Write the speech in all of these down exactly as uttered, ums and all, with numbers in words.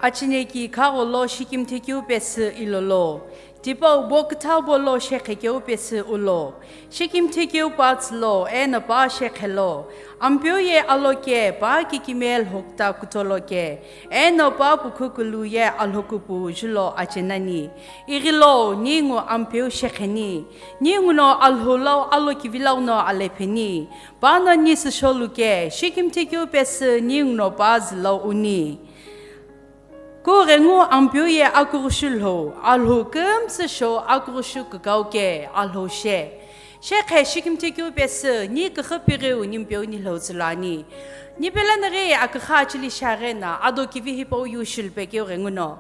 Achineki khagholo shikimthikeu pesü ilolo, tipau bo küthabo lo shekhekeu pesü ulo, shikimthikeu pa tsülo eno pa shekhelo, Ampeu ye aloke pa kikime lhokta kutoloke, eno pa pukhukulu ye alhokupu julo achenani. Ighilo, ningu Ampeu shekheni, ninguno Alhou lau alokivilau no alepheni, pano ni süsholuke, shikimthikeu pesü ninguno pa zülau uni. Kughengu Ampeu ye akughushu lhou, Alhou kümtsü shou akughushu kükauke, Alhou she. Shekhe shikimthikeu pesü, ni küxü pighiu nimpeu nilhou tsüluani. Nipelanaghi aküxü achili shiaghena, ado kivi hipau yu shilupekeu ghenguno.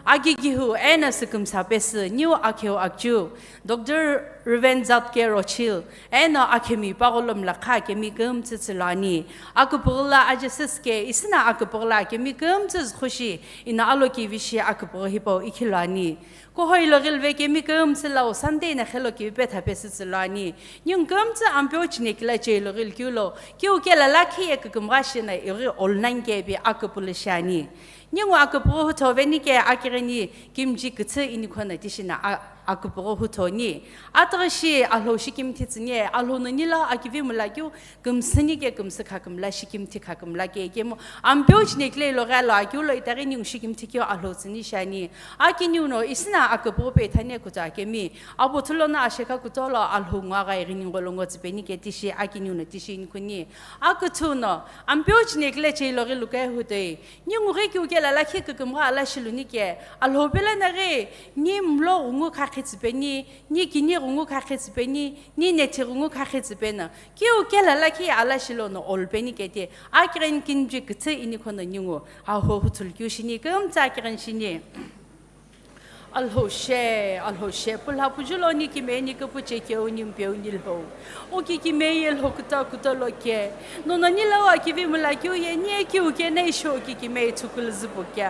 Agigihu eno sükümsa pesü, niu akheu akju, Doctor Ruben Zatke Rochil, eno akhemi pagholo mlakha kemi kümtsü tsüluani. Aküpüghüla ajesüsüke, isina aküpüghüla kemi kümtsü züxushi, ina alokivishi aküpüghü hipau ikhiluani. Kuhoilo ghilve kemi kümtsü lau Sunday na khelo kivi petha pesü tsüluani. Ningu kümtsü Ampeu chinekila cheilo ghilkeulo, kiu kela lakhi ye kükümgha shina ighi olunanike ipi aküpüghü shiani. Ningu aküpüghü hutho venike akighini kimji kütsü inikhono tishina a-, aküpüghü huthoni. Atüghüshi Alhou shikimthi tsüni, Alhou no nila akivi mülakeu kümsünike kümsü khakümla shikimthi khakümla ke kemu Ampeu chinekile iloghi alo akiulo itaghi ningu shikimthikeu Alhou tsüni shiani. Akiniu no isina aküpüghü pe ithani kuta kemi. Abo thulono ashekha kutolo Alhou ngo agha ighi ningu lo ngo tsüpenike tishi akiniu no tishi inikhuni. Aküthü no Ampeu chinekile cheilo ghilukeu hutoi. Ni ngughi kiu kela lakhi kükümgha ala shilunike, Alhou pelanaghi, ni mlo ghungu khakhi tsüpeni, ni kini ghungu khakhi tsüpeni, ni nethi ghungu khakhi tsüpeni, kiu kela lakhi ala shilono olupenike ti, akighini kinji kütsü inikhono ningu, Alhou huthulu kiu shini, kümtsü akighini shini. Alhou she, Alhou she, pulha pujulo ni kimeni küpuche keu ni mpeu ni lhou. O kikime ye lhoküta kutoloke. Nono nila akivi mülakeu ye ni kiu kena isho kikime ithukulu züpuke.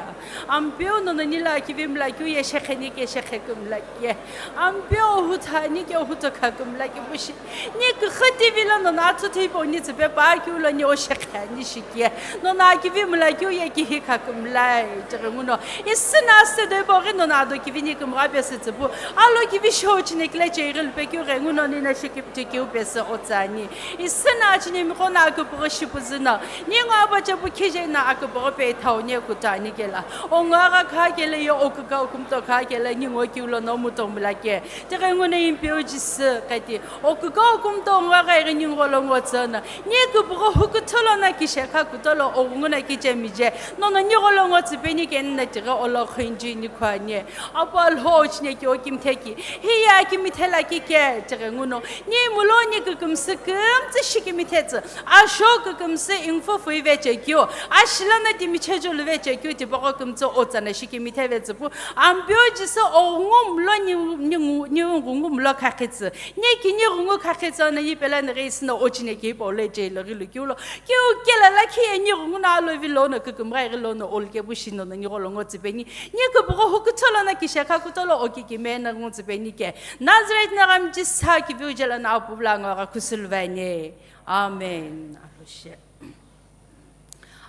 Ampeu nono nila akivi mülakeu ye shekhenike shekhe kümlake. Ampeu ohuthanike ohutokha kümlake pushi. Ni küxü tivilo nono atsüthu hipau ni tsüpe pa kiulo ni oshekhe ani shike. Nono akivi mülakeu ye kihi khakümlai. Tighenguno. Isina asüdo hipau ghi nono ado kivi ni kümgha pesü tsüpu. Alo kivi shou chinekile cheighi lupekeu ghenguno nina shikimthi keu pesü otsani. Isina achinemiqo no aküpüghü shipüzüno. Ningu abache pu khije no aküpüghü pe ithau ni kutani kela. Ongu agha kha kele ye okükau kümtokha kele ningu kiulo no mutomulake. Tighenguno impeu Jisü kati, okükau kümto ngo agha ighi ningu lo ngo tsüno. Ni küpüghü hukuthulo no kishekha kutolo oghungu no kichemije. Nono ningu lo ngo tsüpeni keni no tighe olo khuinji ni khuani. Apu Alhou chineki okimtheki. Hiye akimithela kike tighenguno. Ni mulo ni kükümsü kümtsü shikimithetsü. Asho kükümsü ingfufu ivechekeu. Ashilana timichejulu vechekeu tipaqo kümtsü otsana shikimithevetsüpu. Ampeu Jisü oghungu mulo ni, ni, ni ghungu mulo khakhitsü. Ni kini ghungu khakhitsü no ipela nighi isino ochine ke ipo le cheilo ghilu kiulo. Kiu kela lakhi ye ni ghungu no alo vilo no kükümgha ighi lo no oluke pushi nono ni gholo ngo tsüpeni. Ni küpüghü hukuthulo no kishekha kutolo okikime no ngo tsüpenike. Nazareth nagha mi Jisü kiviu jela no apuvula ngo agha kusüluvani. Amen. Alhou she.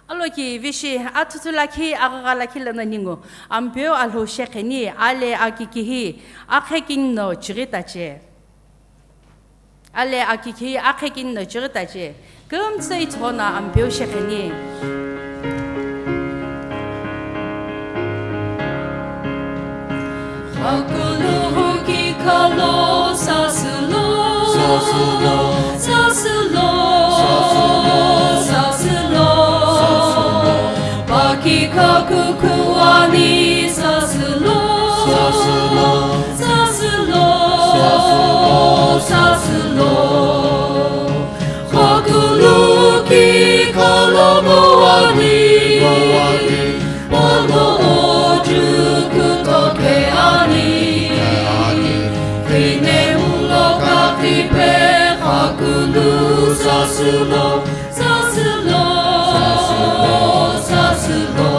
Aloki vishi athutu lakhi aghagha lakhi lono ningu. Ampeu Alhou shekheni ale akikihi akhekini no chighi tache. Ale akikihi akhekini no chighi tache. Kümtsü ithona Ampeu shekheni. Hakuluhu ki khalo sasülo, sasülo, sasülo, sasülo, sasülo. Paki kakukuani sasülo, sasülo, sasülo, sasülo, sasülo. Khokuluki kolomoani, mono ojuku tokeani. Kine mulo kakipe khakulu sasülo, sasülo, sasülo.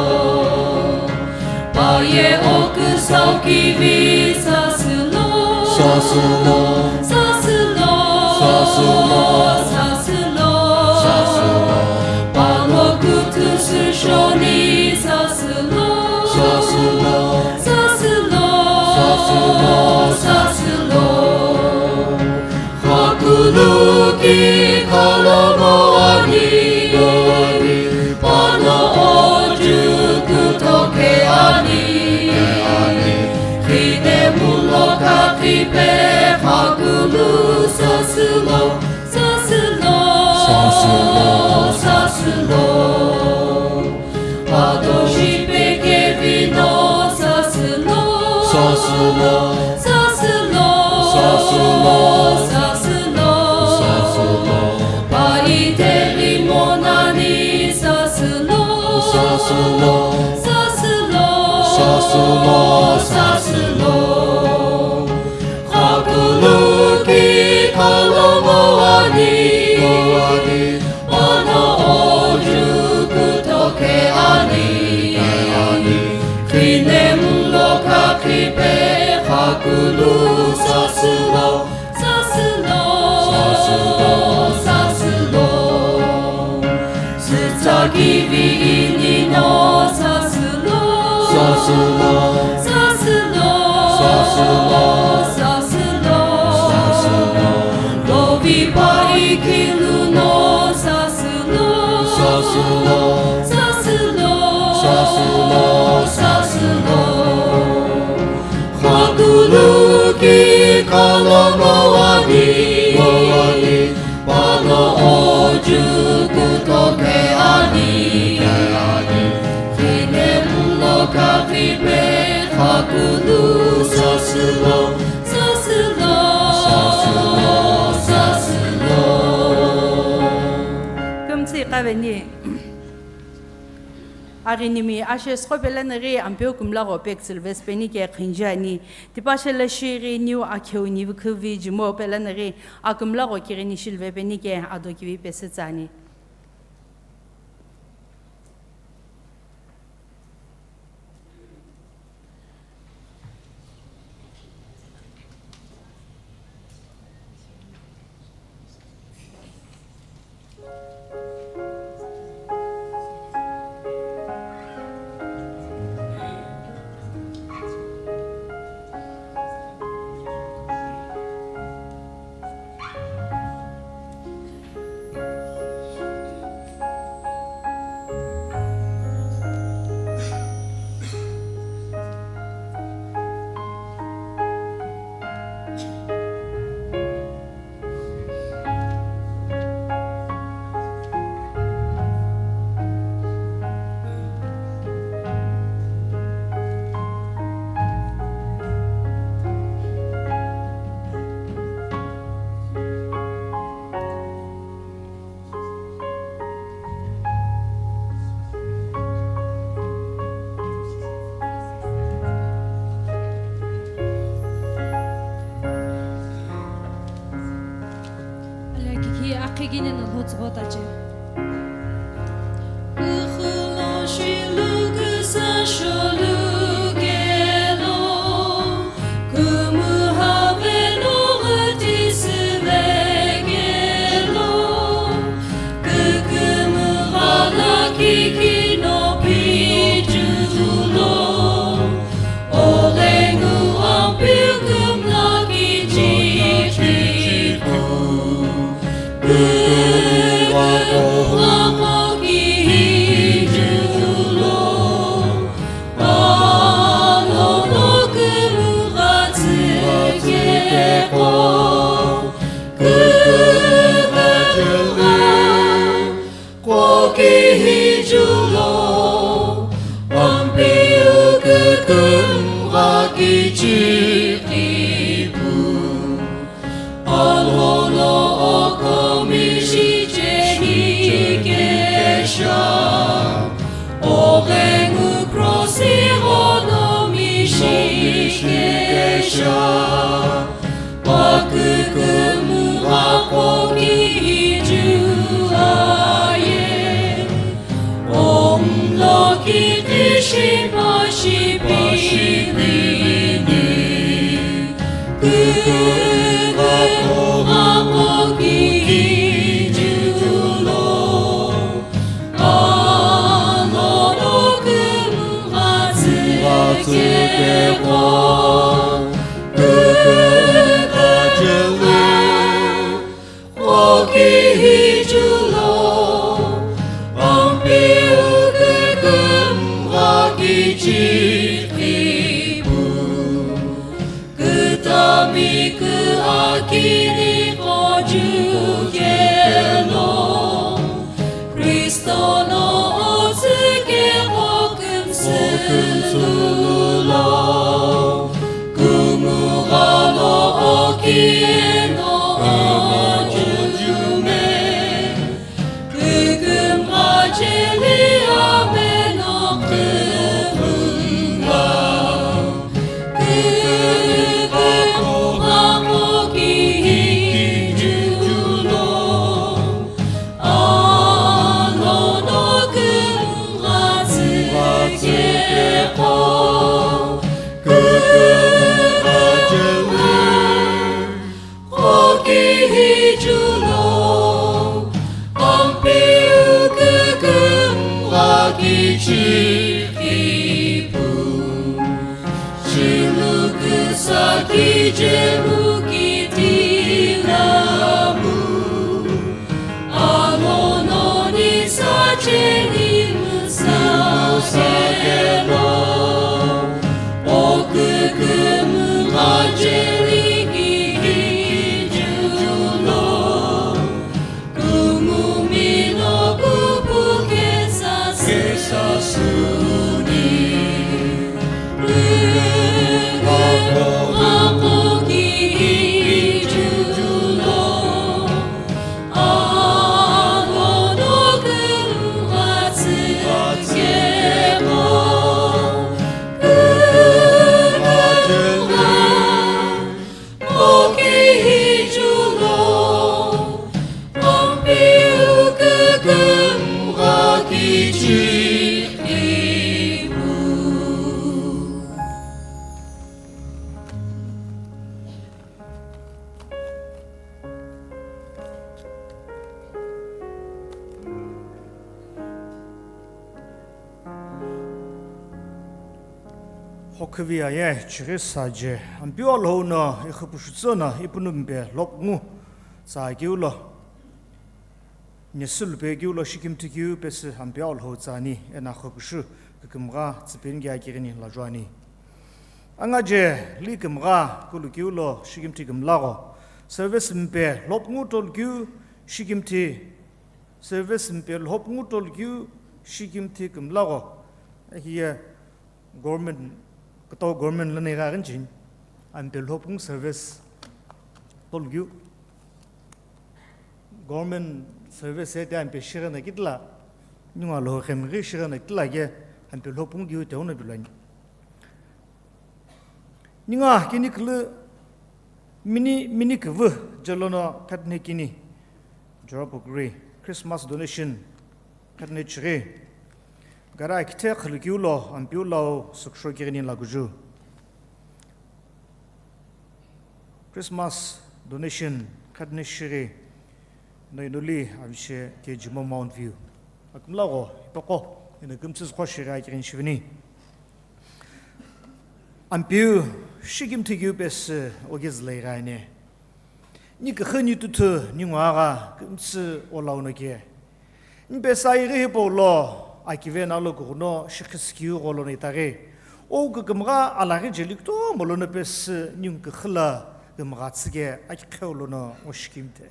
Paye oküsau kivi sasülo. Sasülo. Sasülo. Sasülo. Sasülo. Sasülo. Palo kutusu shoni sasülo. Pe khakulu sasülo, sasülo, sasülo, sasülo. Ado shipe kevino sasülo, sasülo, sasülo, sasülo, sasülo, sasülo. Pa iteri monani sasülo, sasülo, sasülo, sasülo, sasülo. Khakulu ki khalomo ani, ani, pano oju kutoke ani, ani. Khine mulo kakhipe khakulu sasülo, sasülo, sasülo, sasülo. Sütsa kivi inino sasülo, sasülo, sasülo, sasülo, sasülo, sasülo. Lovipa ikiluno sasülo, sasülo, sasülo, sasülo, sasülo. Khakulu ki khalomo ani, ani, pano oju kutoke ani, ani. Khine mulo kakhipe khakulu sasülo, sasülo, sasülo, sasülo. Kümtsü iqaveni. Aghinimi ashe sqo pelenaghi Ampeu kümlagho pek tsülvesüpeni ke qhinji ani. Tipashe lashighi niu akheu nivikhuvi jimo pelenaghi akümlagho kighini shilvepeni ke ado kivi pesütsü ani. Alakiki akhigini no lhotsügho tache. Kuxu lo shilu küsa sholu kelo, kümühave no ghütisüve kelo, kükümügha lakiki no phichülo. Oghengu Ampeu kümla kichikhipu, kükümügha koki hijulo. Alono kümügha tsükeko, kükümügha koki hijulo, Ampeu kükümügha kichikhipu. Alono okomi shicheni kesha, oghengu krosi ghono mishi kesha. Pakükümügha koki hijuaye, omloki kishi pashi pini, kükümügha koki hijulo. Alono kümügha tsükeko, kükümügha koki hijulo, Ampeu kükümügha kichikhipu. Kütami Jukelo, Kristo no otsüke kokümsülo, kumughano okieno ojujume, kükümgha jeli ameno kükümgha. Chiluku saki jeru ki tinamu, alono ni sacheni musakelo, okükümgha jeli ki hijulo. Kungumino kupu kesa suni. Kungumino kupu kesa suni. Hoküvi aye chighi saje, Ampeu Alhou no ikhipushutsü no ipunumpe lhopngu tsa keu lo, nesü lupe keu lo shikimthi keu pesü Ampeu Alhou tsüani, eno axükushu kükümgha tsüpeni ke akighini lajuani. Angaje li kümgha kulu keu lo shikimthi kümlagho, service mpe lhopngu tolukeu shikimthi, service mpe lhopngu tolukeu shikimthi kümlagho. Hiye government, kutomo government lono ighi aghi ncheni, ampe lhopngu service tolukeu. Government service ete ampe shighino kitila, ningu Alhou khemghi shighino kitila ke ampe lhopngu keu teuna pilani. Ningu kini külü mini, mini küvü jelono khatne kini, Joropukri Christmas donation khatne chighi. Gari akithe khülükeu lo Ampeu lau sükusho kighini lakuju. Christmas donation khatne shighi no inuli avishe ke Jimo Mount View. Akümlagho ipaqo eno kümtsü züqo shighi akighini shiveni. Ampeu shikimthi keu pesü oge zülai ghaine. Ni küxü ni tuthu ni nguagha kümtsü olauno ke. Ni pesa ighi hipau lo akive nalo kughuno shikhisü keu gholono itaghi. O kükümgha alaghi jeli kutomo lono pesü ni küxü la kümgha tsü ke akiqheu lono o shikimthe.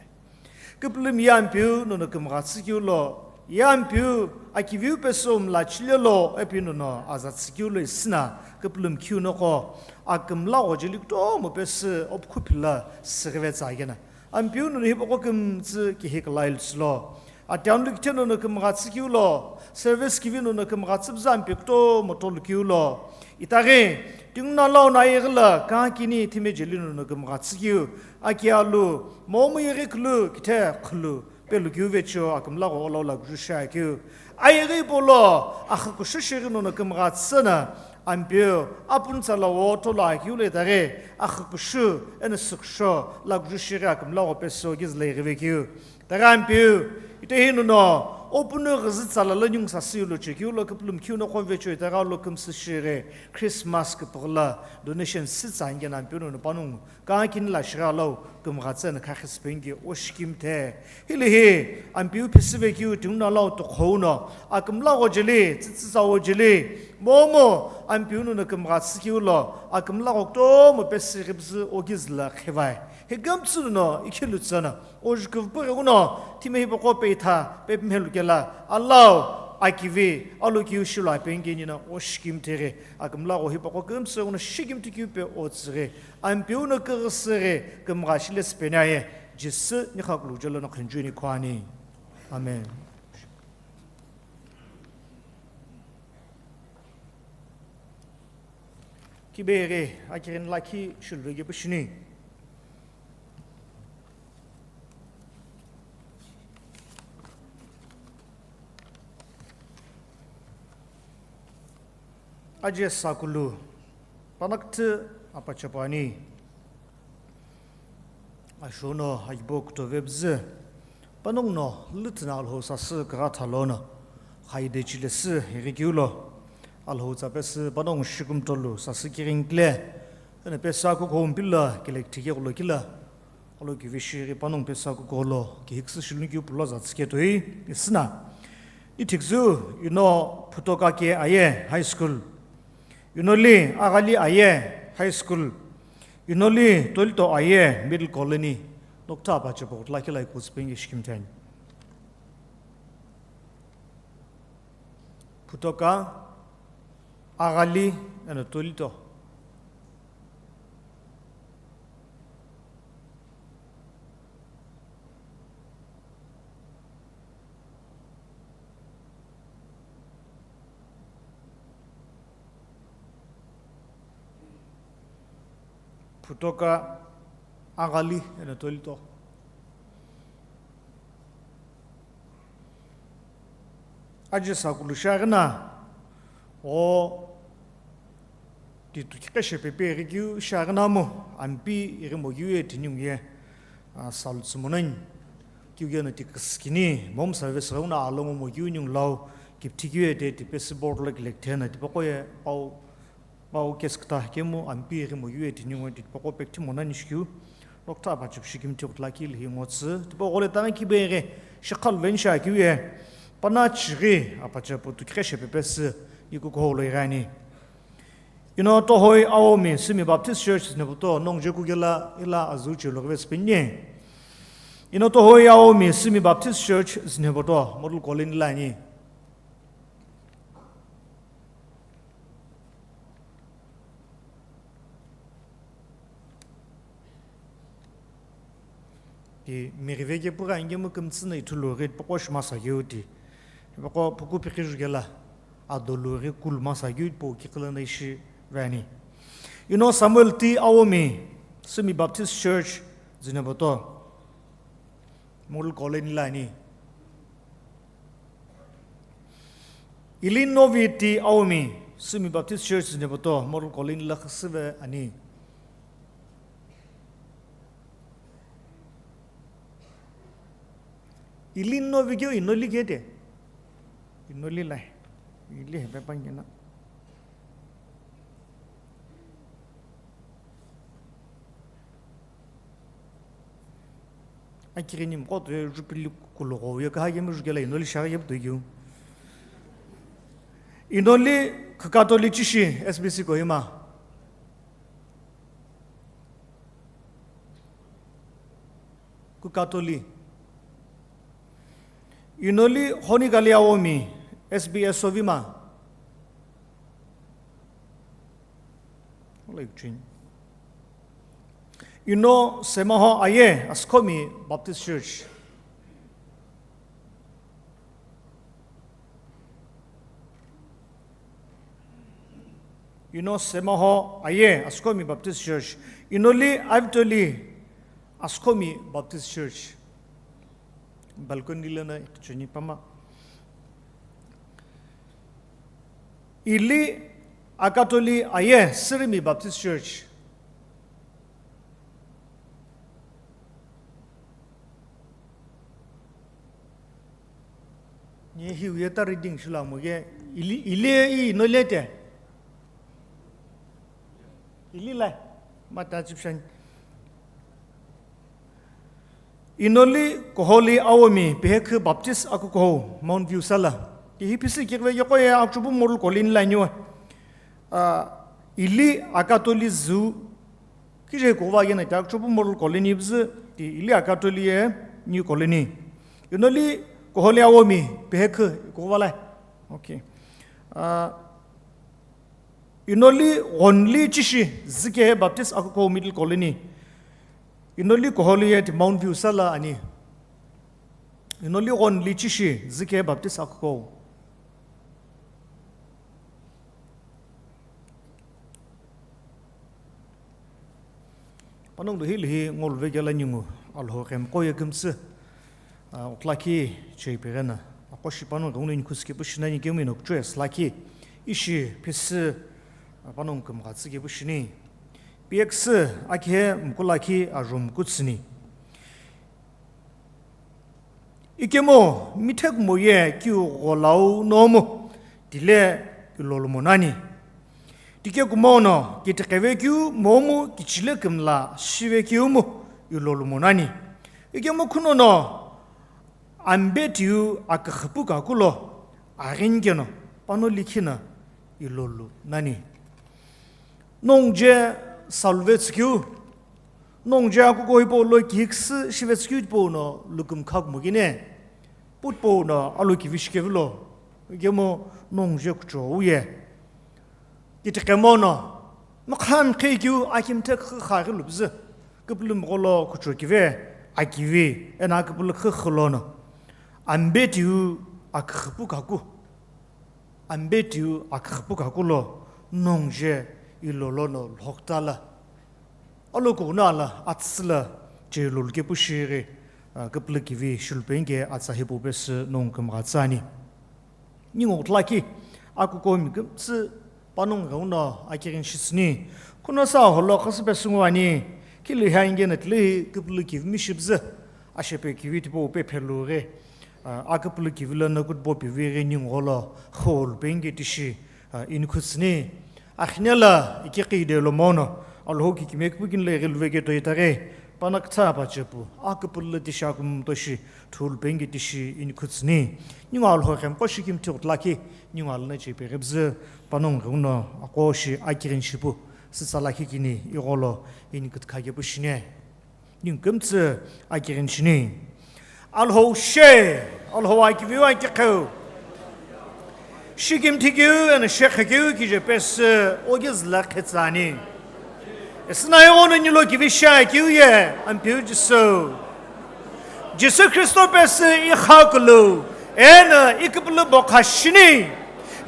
Küpülümi ye Ampeu nono kümgha tsü keu lo, ye Ampeu akiviu pesü mla chile lo, ipi nono aza tsü keu lo isina, küpülümi keu noqo, akümlagho jeli kutomo pesü opukhu phila süghive tsa kena. Ampeu nono hipaqo kümtsü kihi kala iltsü lo, atianlu kithe nono kümgha tsü keu lo, service kivi nono kümgha tsü püzü ampe kutomo tolukeu lo, itaghi, tinguna lau no ayeghi la kakini thime jeli nono kümgha tsü keu, aki alu, momu yeghi kulu, kithe khulu, pelu keu vecho akümlagho olau lakuju shiakeu. Ayeghi polo, axükushu shighi nono kümgha tsü na, Ampeu, apunsa la wo tolo akeu le itaghi, axükushu, eno sükusho, lakuju shighi akümlagho pesü oge zülai ghive keu. Itaghi Ampeu, itehi nono, opunu ghüzü tsala lo ningu sasü lo chekeu lo küpülümi keu noqo vecho itaghi lo kümsü shighi, Christmas küpüghü la, donation sü tsa ange na Ampeu nono panongu, kakini la shighi alau kümgha tsü eno khakhisü pengi o shikimthe. Hilihi, Ampeu phisüve keu tinguna lau tuqhou no, akümlagho jeli, tsütsü tsa wo jeli, momu, Ampeu nono kümgha tsü keu lo, akümlagho kutomo pesü ghipüzü oge züla khivai. Hi kümtsü no ikhilu tsüna, o jukuvu püghi uno, timi hipaqo peitha, pepimhelu kela, alau, akivi, alokeu shilu apengeni no, o shikimthighi, akümla gho hipaqo kümtsü uno shikimthi keu pe o tsüghi, Ampeu no küghüsüghi, kümgha shile süpeni aye, Jisü nikhakulu jelo no khunjuni khwani. Amen. Kibeghi akighini lakhi shuluveghi pu shini. Aje sakulu panakütü apachapu ani. Ashono agibo kutove püzü. Panongu no lütüna Alhou sasü kugha thalono. Khaide chilesü ighi keu lo. Alhou tsa pesü panongu shikumtolu sasü kighingkile. Eno pesü akuko mpilo kilekthike kulo kila. Alo kivi shighi panongu pesü akuko lo. Kihiküsü shiluni keu pulo za tsüketoi. Isüna. Ithiküzü ino Phutoka ke aye high school. Inoli Aghali aye high school. Inoli Tolito aye middle colony. Nokta apachapu kutla kila ikutsü penge shikimthiani. Phutoka, Aghali, eno Tolito. Phutoka, Aghali, eno Tolito. Aje sakulu shiaghina, o, ti tukiqeshe pepe ighi keu shiaghina mu, ampi ighi mogiu ye tiningu ye, a, salu tsümonani, keu ye no ti küsükini, momu service ghengu no alongu mogiu ningu lau, kipthi keu ye te ti pesü board lo kilekthena, ti paqo ye pau, Pau case küta kemu ampi ighi mogiu ye tiningu ye tipaqo pekthi monani shikeu. Nokta apachapu shikimthi kutla kile hi ngotsü. Tipaqo le tanghi kibeghi shikhalu veni shiakeu ye. Pana chighi apachapu tukiqeshe pepesü ikukuhou lo ighani. Ino Tohoi Aomi Sümi Baptist Church Zunheboto nongu je kukela ila azü che lo ghive süpeni. Ino Tohoi Aomi Sümi Baptist Church Zunheboto model colony lani. Ti mighive ke pügha ingemu kümtsü no ithulu ghi tipaqo shima sakeu ti. Tipaqo puku pikhi jukela adolu ghi kulma sakeu tipaqo kiqilo no ishi vani. Ino Samuel T Aomi Sümi Baptist Church Zunheboto. Model colony lani. Ili Novi T Aomi, Sümi Baptist Church Zunheboto, model colony la khasüve ani. Ili Novi keu Inoli kete. Inoli lai. Ili hepe pangina. Akighini mqo tuye jupili kulogho ye kaha yemi jukela Inoli shaghi yepu tuyu. Inoli khikatoli chishi S B C Kohima. Khikatoli. Inoli Honikali Aomi S B S Sovima. Ino Semaho aye Askhomi Baptist Church. Ino Semaho aye Askhomi Baptist Church. Inoli Avitoli Askhomi Baptist Church. Balcony lono iqicheni pama. Ili Akatoli aye Sirimi Baptist Church. Ni hiu ye ta reading shila mo ye ili, ili i Inoli te. Ili lai. Mata chipshan. Inoli Koholi Aomi Pehekhu Baptist Akukuhou Mount View sala. Ihi pisi kikve yoko ye akchubu model colony la niwa. Ah, ili Akatoli zu Kije kuva yena ta Chopu Model Colony bzü, ti ili akatoli ye New Colony. Inoli koholi awomi, pehekü kuva lai. Okay. Ah, inoli ghonli chishi, zike Baptist Akuko Middle Colony. Inoli koholi ye ti Mount View sala ani. Inoli ghonli chishi, zike Baptist Akuko. Panongu luhi luhi ngolu vekela ningu Alhou kemqo ye kümsü, ah, utlaki chei pegena. Akoshi panongu kanguni nikhuski pushina ni kemi no kuchwe slaki ishi pisi, ah, panongu kümgha tsike pushini. P X akhe mkulaki arum kutsini. Ikemu mithekmo ye kiu gholau nomu tile ilolumo nani. Tike kumono kitiqeve kiu momu kichile kümla shive kiumu ilolumo nani. Ikemu khunono ambe tiu aküxüpu kakulo aghinkeno pano likhina ilolu nani. Nongje salve tsükeu, nongje akuko hipau lo kihiküsü shive tsükeu tipau no lukumkha kumokine, putipau no alo kivi shikevilo, ikemu nongje kuchou ye. Kitiqemono, mkhan khekeu akimthe khakha ghi lubzü, küpülü mgholo kuchokive, akivi, ena küpülü khakha lono, ambe tiu aküxüpu kaku. Ambe tiu aküxüpu kakulo nongje ilolono lhokta la. Alokughuna la atsüla che ilolu kepu shighi, ah, küpülü kivi shilupeni ke atsa hipau pesü nongu kümgha tsüani. Ningu utlaki, akuko mi kümtsü panongu ghenguno akirin shisüni. Khuno sa holo khasü pesü nguani, kilu hi ange na tili küpülü kivi mi shibzü. Ashepe kivi tipau pe phelu ghi. Ah, aküpülü kivi lono kutbo pivi ghi ningu gholo kholu penge tishi, ah, inikhutsüni. Akhine la ikighi de lo mono, Alhou kikimiye küpükini lo ighiluve ke toitaghi, pano kütha pachepu, aküpülü tishi akumtoshi, thulu penge tishi inikhutsüni. Ningu Alhou kemqo shi kimthi utlaki, ningu alna chepe ghibzü, panongu ghenguno aqo shi akirin shipu, sütsa lakhi kini igholo inikütkhake pushine. Ningu kümtsü akirin shini. Alhou she, Alhou akiviu akiqheu. Shikimthi keu eno shekhe keu kije pesü ogizla khetsüani. Esüna ighono nilo kivi shi akeu ye Ampeu Jisü. Jisü Kristo pesü ikhakulu eno iküpülü bokha shini.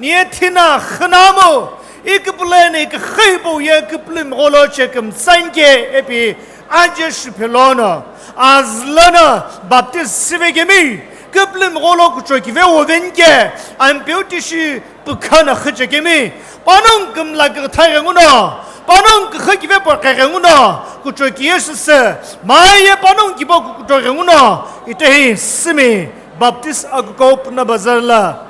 Niye thina khinamu, iküpülü eno iküxü hipau ye küpülü mgholo che kümtsanke epi aje shiphelono, azülono baptist sivekemi, küpülü mgholo kuchokive wovenke, Ampeu tishi pükha na khüchekemi, panongu kümla kükütha ghenguno, panongu küxü kive pokhe ghenguno, kuchokiye süsü, maye panongu kibo kukuto ghenguno, itehi sümi, Baptist Akuko Puna Bazar la,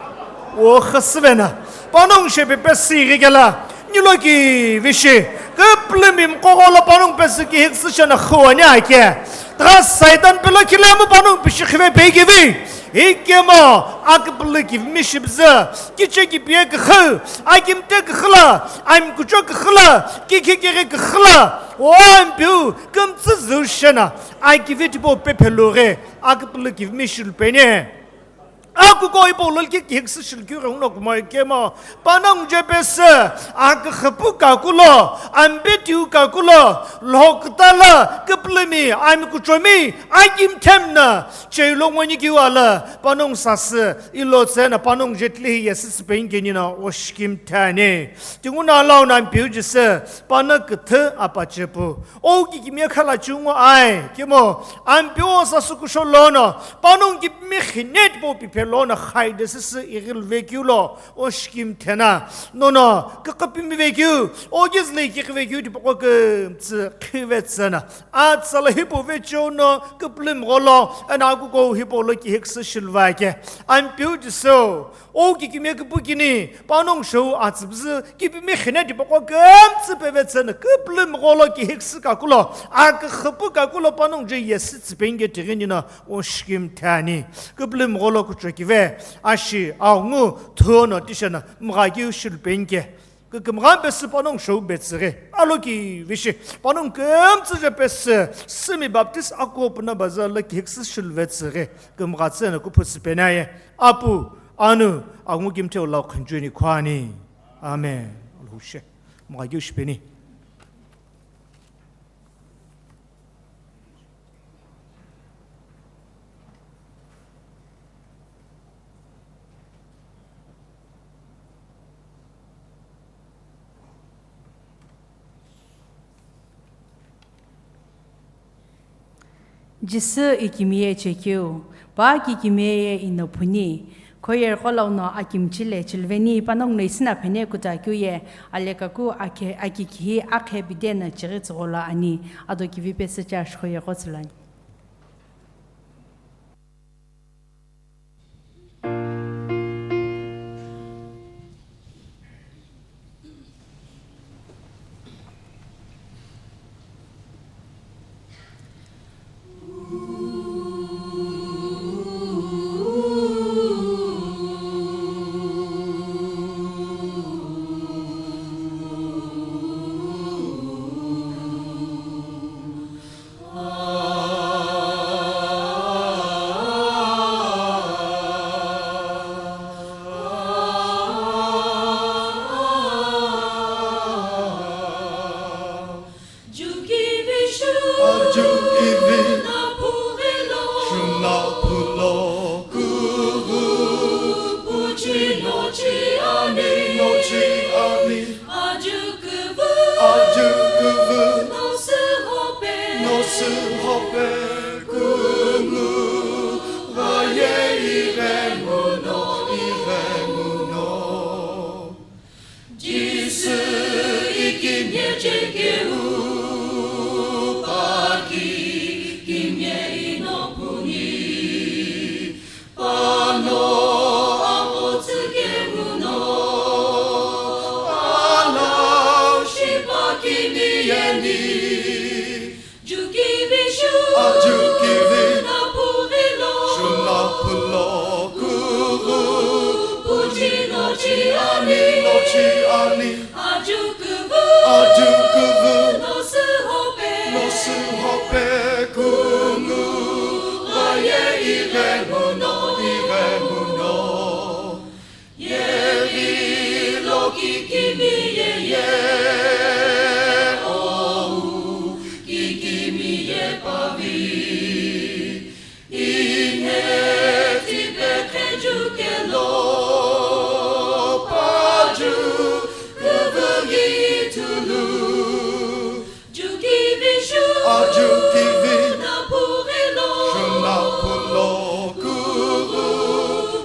wo khasüvena. Panongu shepe pesü ighi kela, nilo kivi shi, küpülü mi mqo gholo panongu pesü kihiküsü shena khuani ake. Tha Saitan pelo khilemu panongu pishi khive peikivi. Ikemu, aküpülü kivi mi shibzü, kiche kipiye küxü, akimthe küxü la, amkucho küxü la, kikhe kighi küxü la, o Ampeu, kümtsü zü shena, akivi tipau pe phelu ghi, aküpülü kivi mi shilupeni. Akuko hipau lo ki kihiküsü shilukeu ghenguno kumo ikemu, panongu je pesü, aküxüpu kakulo, ambe tiu kakulo, lhoküta la, küpülümi, amkuchomi, akimthemna, che ilo ngoni kiu ala, panongu sasü, ilo tsena, panongu je tili hi yesü süpeni kenina, oshikimthani. Tinguna alauna Ampeu Jisü, pano küthü apachepu. O kikimiye khala chungu ai, kemu, Ampeu sasü kusho lono, panongu kipimi khine tipau piphe lono, khaide süsü ighiluve kiu lo, oshikimthena, nono, küküpimi ve kiu, ogizli kikhive kiu tipaqo kümtsü khive tsena. Atsala hipau vecheo no, küpülü mgholo, eno akuko hipau lo kihiküsü shiluvake. Ampeu Jisü, O kikimiye küpükini, panongu shou atsübzü, kipimi khine tipaqo kümtsü pevetsü no, küpülü mgholo kihiküsü kakulo, aküxüpu kakulo panongu je yesü tsüpeni ke tighinina, oshikimthani. Küpülü mgholo kuchokive, ashi, aungu, thuono tishena, mgha kiu shilupeni ke. Kükümgha pesü panongu shou betsüghi, alokivishi, panongu kümtsü je pesü, sümi Baptist ako puna baza la kihiküsü shiluvetsüghi, kümgha tsü no kuphu süpenaye, Apu, Anu, Angu kimthe lau khunjuni khwani. Amen. Alhushe. Mgha keu shipeni. Jisü ikimiye chekeu, pa kikimiye ino phuni, khoyerqo launo akimchile chilveni panongu no isina phene kuta keu ye, alekaku akhe, akikihi akhe bide no chighi tsügholo ani, ado kivi pesü church khoyerqo tsülani. Ajukivi shuna phughi lo, shuna phulo kughu, puchi nochi ani, nochi ani. Ajukuvu, ajukuvu, nosü hope, nosü hope, kungu, ghaye ighenguno, ighenguno. Jisü ikimye chekeu, pa kikimye ino phuni. Pano aghotsü kemu no, alau shipa kimiye ni. Ajukivi shu, ajukivi, na phughi lo, shuna phulo kughu, puchi nochi ani, nochi ani. Ajukuvu, ajukuvu, nosü hope, nosü hope, kungu, ghaye ighenguno, ighenguno. Yeghi lo kikimiye ye, ou, kikimiye pavi. Inhe tipekhe jukelo, pa ajukuvu ghi ithulu. Ajukivi shu, ajukivi, na phughi lo, shuna phulo kughu,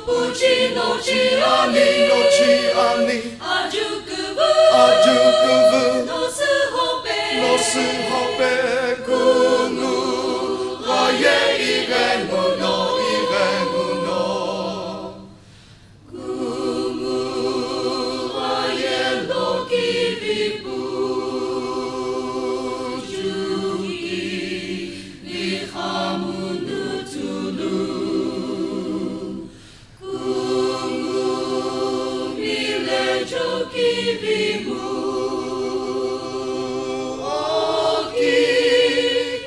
puchi nochi ani, nochi ani. Ajukuvu, ajukuvu, nosü hope, nosü hope, kungu, ghaye ighenguno, ighenguno. Kungu, ghaye lokivi pujuki, vi khamunu tulu. Kungu mile joki vimu oki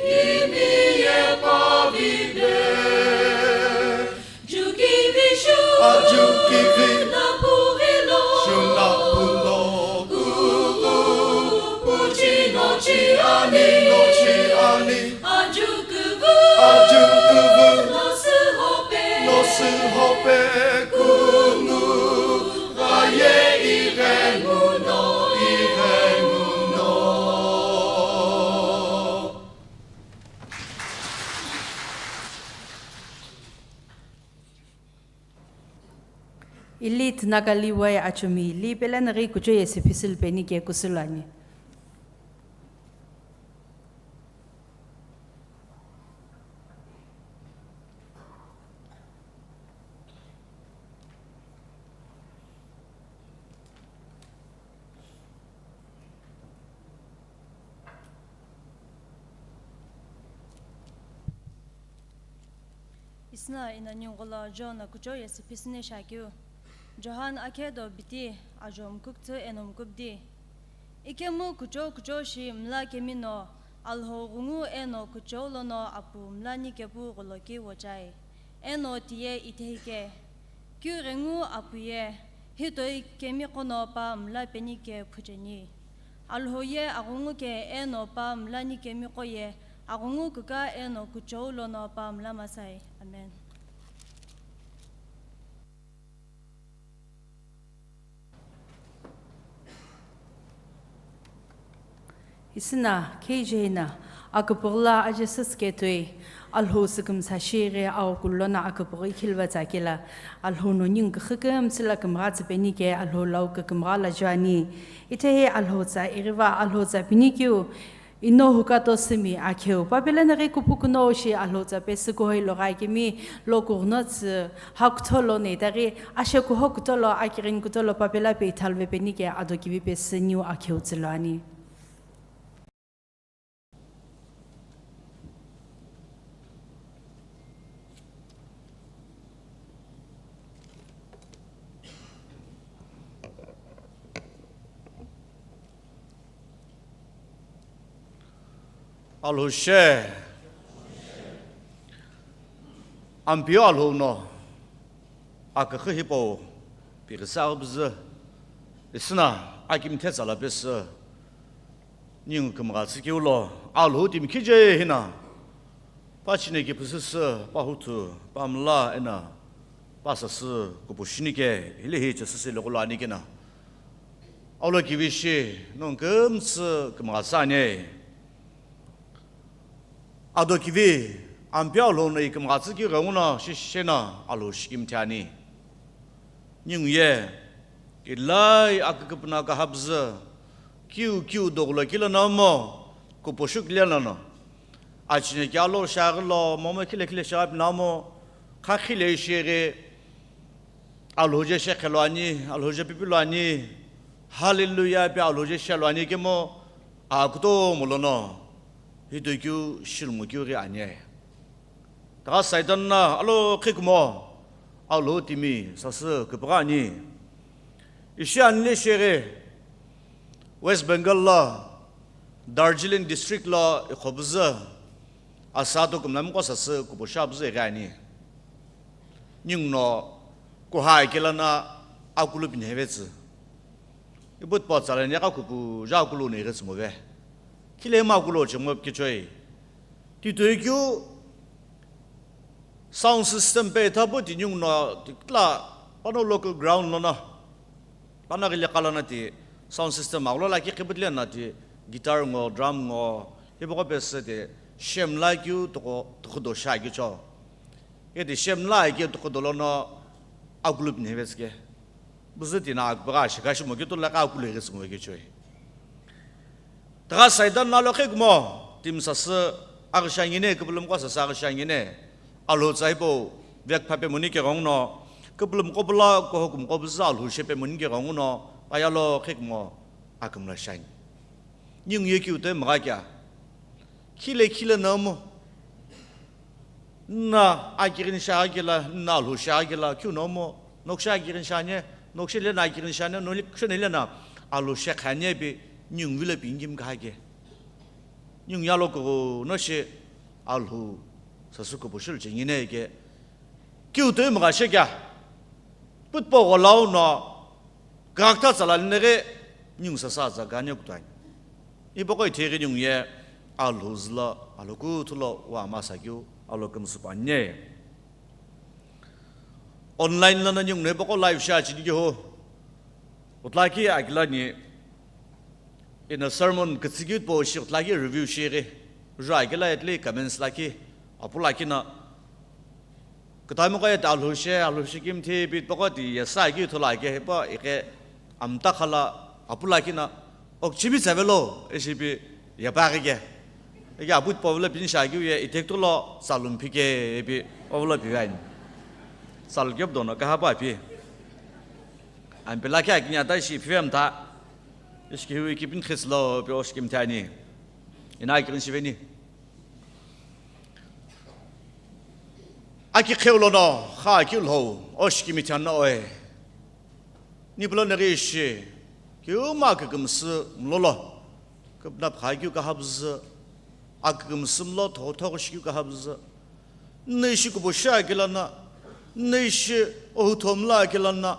kimiye pavibe. Juki vishu ajuki vi na purilo. Shuna pulo kuku puji nochi ani. Nochi ani. Ajukuvu. Ajukuvu. Nosü hope. Nosü hope kungu. Ghaye ighenguno, ighenguno. Ili Tnakali wai achumi, ili pelenaghi kucho ye siphisülu peni ke kusülani. Isna ina ningulo John kucho ye siphisüni shakeu. Johan akhedo biti, ajo mkuktsü eno mkubdi. Ikemu kuchou kuchou shi mla kemi no, Alhou ghungu eno kuchou lono apu mla nikepu gholoki wochai. Eno tiye itehike. Keu ghengu apu ye, hitoi kemiqo no pa mla penike phucheni. Alhou ye aghungu ke eno pa mla nikemiqo ye, aghungu kuka eno kuchou lono pa mla masai. Amen. Isina, K J na, aküpüghü la aje süsü ketoi, Alhou sükümsa shighi aokulona aküpüghü ikhilva tsakela, Alhou no ningu küxü kümsü la kümgha tsüpeni ke Alhou lau kükümgha la juani. Itehi Alhou tsa ighiva Alhou tsa pinikiu, ino hukato sümi akheu. Papela naghi kupukuno shi Alhou tsa pesü kuhoi logha kemi lo kughno tsü hakutholo neitaghi ashe kuho kutolo akirin kutolo papela pe ithalve penike ado kivi pesü niu akheu tsüloani. Alhou she. Ampeu Alhou no aküxü hipau pighisa aghübüzü isina akimthe tsala pesü ningu kümgha tsükeu lo Alhou timi khije hina. Pa chineki püsüsü, pa huthu, pa mla ena, pa sasü kupushini ke, hile hi chesüsü lokulo ani kena. Aulo kivishi, nung kümtsü kümgha tsü ani. Ado kivi, ampeu Alhou no ikümgha tsü ki ghenguno shishena Alhou shikimthe ani. Ningu ye, kilai aküküpüna kahabzü, kiu kiu dogula kila namo, kupushuk lena no. Achine kia lo shaghi lo, momo khile khile shaghi namo, kha khile sheghi, Alhou je shekhe lo ani, Alhou je pipi lo ani, Hallelujah pi Alhou je she lo ani kemo, akuto molono, hidoi kiu shilmu kiu ghi ani. Taga Saitan na alo khikumo, Alhou timi sasü küpügha ani. Ishi anile sheghi, West Bengal lo, Darjeeling district lo ikhobüzü, asa tokumlamiko sasü kuposha büzü ighi ani. Ningu no kuha ikela na akulu pinhevetsü. Ibu tpo tsalani ka kupu ja akulu no ighi tsumove. Khile ma akulu chemo kichoi. Titoi keu sound system pe thapu ti ningu no tikla pano local ground lono. Pano ghile kala na ti sound system aghulo la ki khiputle na ti guitar ngo, drum ngo, hipaqo pesü ti shem la keu toko, toko do sha kicho. Ye ti shem la keu toko dolo no akulu pinhevetsü ke. Buzü tina aküpügha shikha shimo keu tula ka akulu ighi tsumove kichoi. Taga Saitan na lo khikumo, timi sasü aghishangine, küpülümko sasü aghishangine. Alhou tsa hipau vek phape muni ke ghenguno, küpülümko bula, kuhokumko buzü Alhou shepe muni ke ghenguno, ayalo khikumo akümla shani. Ningu ye kiu toi mgha kea. Khile khile namo. Na akirin shaghi kela, na Alhou shaghi kela, kiu nomo, noksha akirin shane, nokshe le na akirin shane, nokshe le na Alhou shekhane pi, ningu vile pi ngim kahake. Ningu yalo kugu no she Alhou sasü kupushul chengine ke. Kiu toi mgha she kea. Putpo gholau no, gakta tsala nere, ningu sasa za gane kutuani. Ipaqo itheghi ningu ye, Alhou zülo, Alhou kuthulo, wa masa keu, Alhou kümsü panye. Online lono ningu no ipaqo live sha chini kehu. Utlaki akilani, ina sermon kütsükeu po shi utlaki review shiri. Ju akila etli comments laki, apulaki na. Kütami qo ye ti Alhou she, Alhou she kimthi pi paqo ti yesa ki thola ke hepa ike amta khala apula kina okchibi tsavelo ishi pi yapa ke. Ike apu po velo pin sha ki ye itek tolo salum phi ke pi ovelo pi vain. Sal kep dono ka hapa pi. Ampela ke akinya ta ishi phi amta. Ishi ki hui ki pin khis lo pi osh kimthi ani. Ina ki rin shiveni. Aki kheu lono, kha aki ulhou, osh ki mithian no oe. Nipuloneghi ishi, kiu ma kükümsü mlolo, küpna phakeu kaha püzü, akükümsü mlo thogho thogho shikeu kaha püzü, nno ishi kubo shi akilana, nno ishi ohutho mla akilana,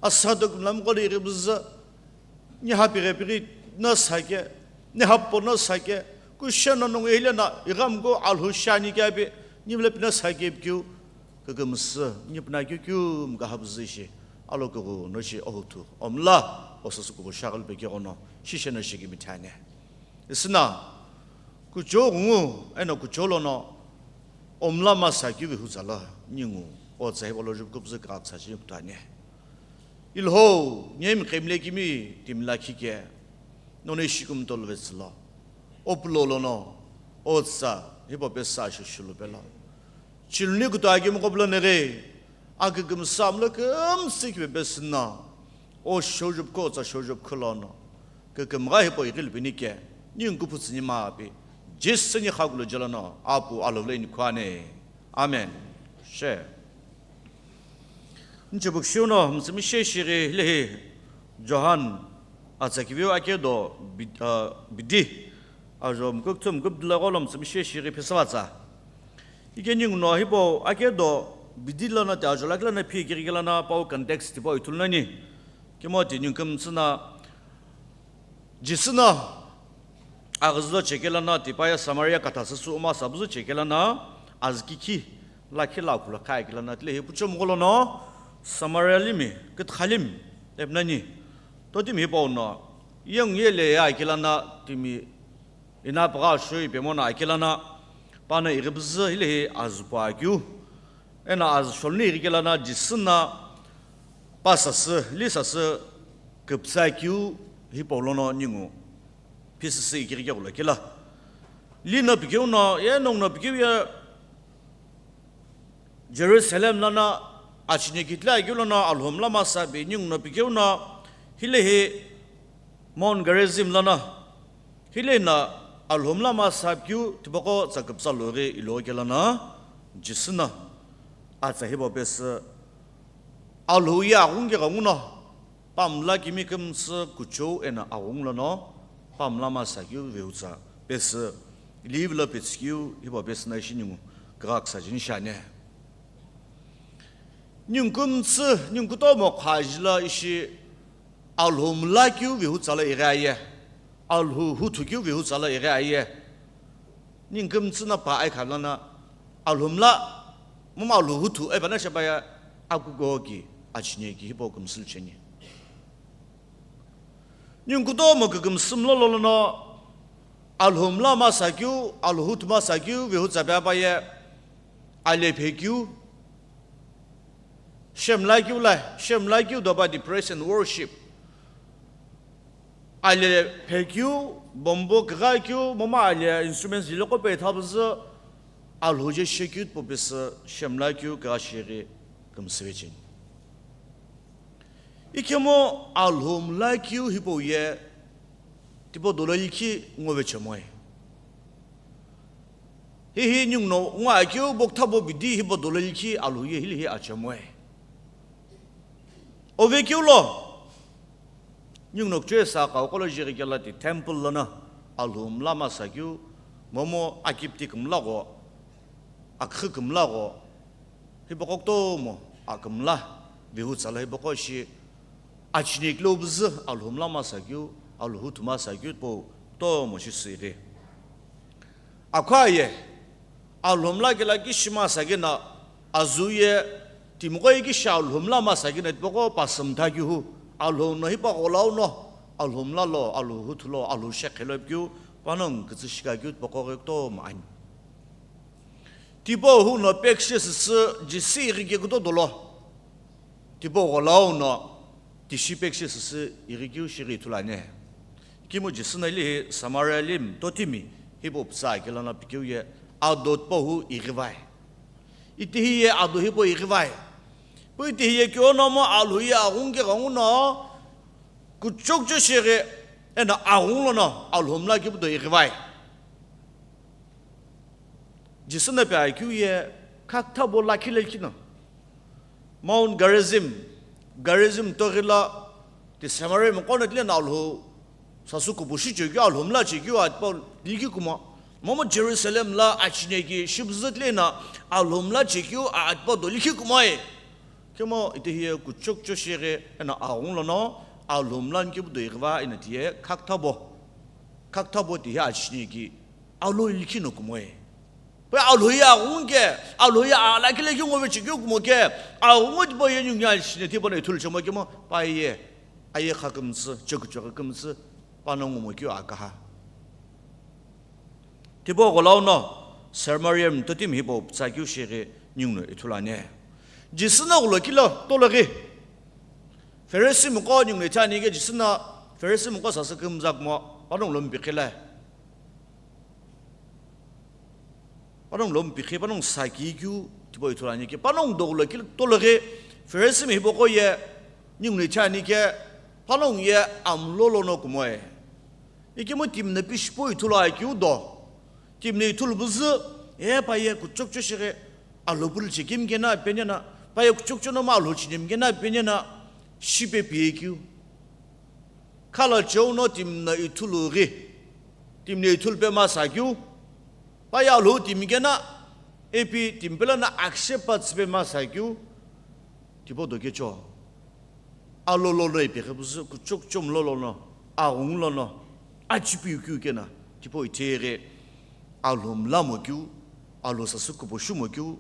asado kümla mqo lo ighi püzü, ni hapighi pighi no sake, ni hapo no sake, kusheno nongu hile na, ighamgu alhu shani kyabi, ni mle pino sake pikeu, kükümsü, ni pina keu keu mkaha püzü ishi, alokughu no shi ohuthu, omla, osüsü kubo shi aghili pekeghono, shisheno shikimi thani. Isina, kuchou ghungu, eno kuchou lono, omla masa keu vihutsa lo, ningu, otsa hipau lo jupkupzü kraksa shi kutani. Ilhou, nyemi qhemle kimi, timi lakhi ke, nono ishi kumtolo vetsülo, opulo lono, otsa, hipau pesa shushulu pelo. Chiluni kutu akimqo puloneghi, akükümsü mlo kümsü kipe pesü no, o shojupkhu otsa shojupkhu lono, kükümgha hipau ighili pini ke, ningu kuphu tsüni mapi, Jisü ni khakulo jelo no, apu alhou lo ini khuani. Amen. She. Nchebuksheu no, mütsümishei shighi lehi, Johan, atsa kiveu akedo, bid-, ah, bidi, ajo mkukuthu mkubdila gholo mütsümishei shighi phesuvatsa. Ike ningu no hipau akedo bidi lono ti ajo lakhi lono phi kiri kila no pau context tipau ithulu nani. Kimo ti ningu kümtsü no Jisü no aghüzü lo chekela no tipaye Samaria kathasüsü uma sabüzü chekela no azükikhi lakhi lo akhu lo kha kila no tilehi puchomgho lono Samaria limi kütha limi epnani totimi hipau no yengu yele ya kila no timi Ina pagha shoi pemona akilana, pano ighipüzü hilehi azü puakeu. Eno azü sholuni ighikilana Jisü no pasasü, lisasü küpütsa keu hipau lono ningu phisüsü ikighikeghu lo kila. Lino pikeu no, ye nongu no pikeu ye Jerusalem lono achine kitila keu lono Alhou mla masa bi ningu no pikeu no, hilehi Mount Gerizim lono, hilehi no Alhou mla masa keu tipaqo tsa küpütsa loghi ilo kela no, Jisü no atsa hipau pesü Alhou ye aghungu ke ghenguno, pamla kimi kümtsü kuchou eno aghungu lono, pamla masa keu vehutsa pesü, live lo petsü keu hipau pesü no ishi ningu kagha küsa jini shiani. Ningu kümtsü, ningu kutomo khaji lo ishi Alhou mla keu vehutsa lo ighi aye, Alhou huthu keu vehutsa lo ighi aye. Ningu kümtsü no pa aikha lono, Alhou mla, momu Alhou huthu, epano shepaye, akukuhou ki, achine ki, hipau kümsülu cheni. Ningu kutomo kükümsü mlo lono, Alhou mla masa keu, Alhou huthu masa keu, vehutsa pe apaye, ale phe keu, shemla keu la, shemla keu do pa di praise and worship. Ale phe keu, bombo kagha keu, momu ale instruments jilo qo pe thabüzü, Alhou je she keu tipau pesü, shemla keu kagha shighi kümsüve cheni. Ikemu Alhou mla keu hipau ye tipau dolo likhi ngove chemoe. Hihi ningu no ngo akeu bo küthabo bidi hipau dolo likhi Alhou ye hilehi achemoe. Ove keu lo, ningu no kuchou sa kau kolo jighi kela ti temple lono Alhou mla masa keu, momu akipti kümla gho, aküxü kümla gho, hipaqo kutomo akümla vehutsa lo hipaqo shi achine keu lo püzü Alhou mla masa keu, Alhou huthu masa keu tipau kutomo shi süghi. Akhuaye, Alhou mla kela kishi masa keno, azü ye timiqo ye kishi Alhou mla masa keno, tipaqo pasümtha keu hu, Alhou no hipaqo lau no, Alhou mla lo, Alhou huthu lo, Alhou shekhe lo ipikeu, panongu kütsü shika keu tipaqo ghi kutomo ani. Tipau hu no pekishe süsü Jisü ighike kutomo dolo. Tipau gholau no tishi pekishe süsü ighikeu shighi ithulu ani. Ikemu Jisü no hilehi Samaria limi totimi hipau pütsa kela no pikeu ye ado tipau hu ighivai. Itihi ye ado hipau ighivai. Pu itihi ye keu nomu Alhou ye aghungu ke ghenguno kuchou kuchou shighi eno aghungu lono Alhou mla keu pu do ighivai. Jisü no pi akeu ye kha küthabo lakhi lo likhi no, Mount Gerizim, Gerizim toghi la, ti Samaria miqo no tile no Alhou sasü kupu shichekeu, Alhou mla chekeu atipa likhi kumo. Momu Jerusalem la achine ki shipüzü tile no Alhou mla chekeu atipa do likhi kumo e. Kemo ite hiye kuchokcho shighi eno aghungu lono Alhou mla nikepu do ighiva eno tiye khaktha bo. Khaktha bo tiye achine ki Alhou likhi no kumo e. Pe Alhou ye aghungu ke, Alhou ye alakile ki ngove chekeu kumo ke, aghungu tipau ye ningu ye achine tipau no ithulu chemo kemo, pa ye, aye kha kümtsü, chekuchekha kümtsü, pano ngumo keu akaha. Tipau gholau no, Samaria mtotimi hipau pütsa keu shighi ningu no ithulu ani. Jisü no ghulo kilo, tologhi. Pharisee miqo ningu no ithulu ani ke Jisü no, Pharisee miqo sasü kümza kumo, panongu lo mpikhi le. Panongu lo mpikhi, panongu saki keu, tipau ithulu ani ke, panongu doghulo kilo tologhi, Pharisee mi hipaqo ye, ningu no ithulu ani ke, panongu ye amlo lono kumo e. Ikemu timi no pi shipau ithulu akeu do. Timi no ithulu püzü, e pa ye kuchokcho shighi, Alhou pulu chekemi keno peni no, pa ye kuchokcho no ma Alhou chinemi keno peni no, shipe pi keu. Khala cheu no timi no ithulu ghi, timi no ithulu pe masa keu, pa ye Alhou timi keno, ipi timi pelo no akishe pa tsüpe masa keu, tipau do kecho. Alhou lono ipeghi püzü, kuchokcho mlo lono, aghungu lono, achipiu keu keno, tipau itheghi, Alhou mla mo keu, Alhou sasü kupu shi mo keu,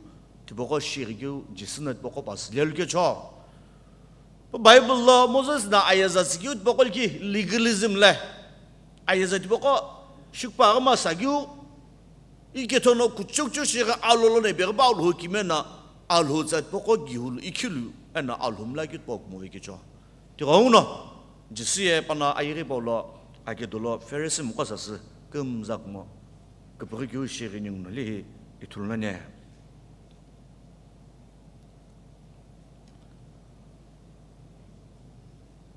tipaqo shighi keu, Jisü no tipaqo pasü lelu kecho. Bible lo Moses no ayeza tsükeu tipaqo likhi legalism le. Ayeza tipaqo shikpa aghi masa keu, ikethono kuchokcho shighi Alhou lono ipeghi pa Alhou kime no Alhou tsa tipaqo ghiulu ikhilu eno Alhou mla keu tipaqo kumo ve kecho. Tighenguno, Jisü ye pano ayeghi pau lo, ake dolo Pharisee miqo sasü kümza kumo, küpüghü keu shighi ningu no lihi ithulu nani.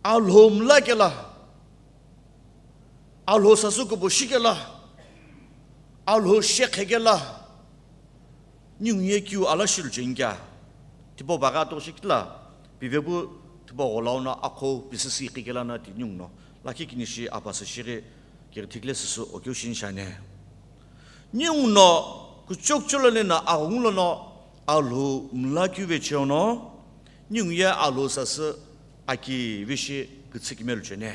Alhou mla kelo, Alhou sasü kupu shi kelo, Alhou shekhe kelo, ningu ye keu ala shilu cheni kea. Tipau baghi atoshi kila, pive pu tipau gholau no akhou pisü si iqi kelo no ti ningu no, lakhi kini shi apasü shighi, kiri thikile süsü okeu shini shani. Ningu no kuchokcho lono aghungu lono Alhou mla keu ve cheo no, ningu ye Alhou sasü aki vishi kütsü kime lu cheni.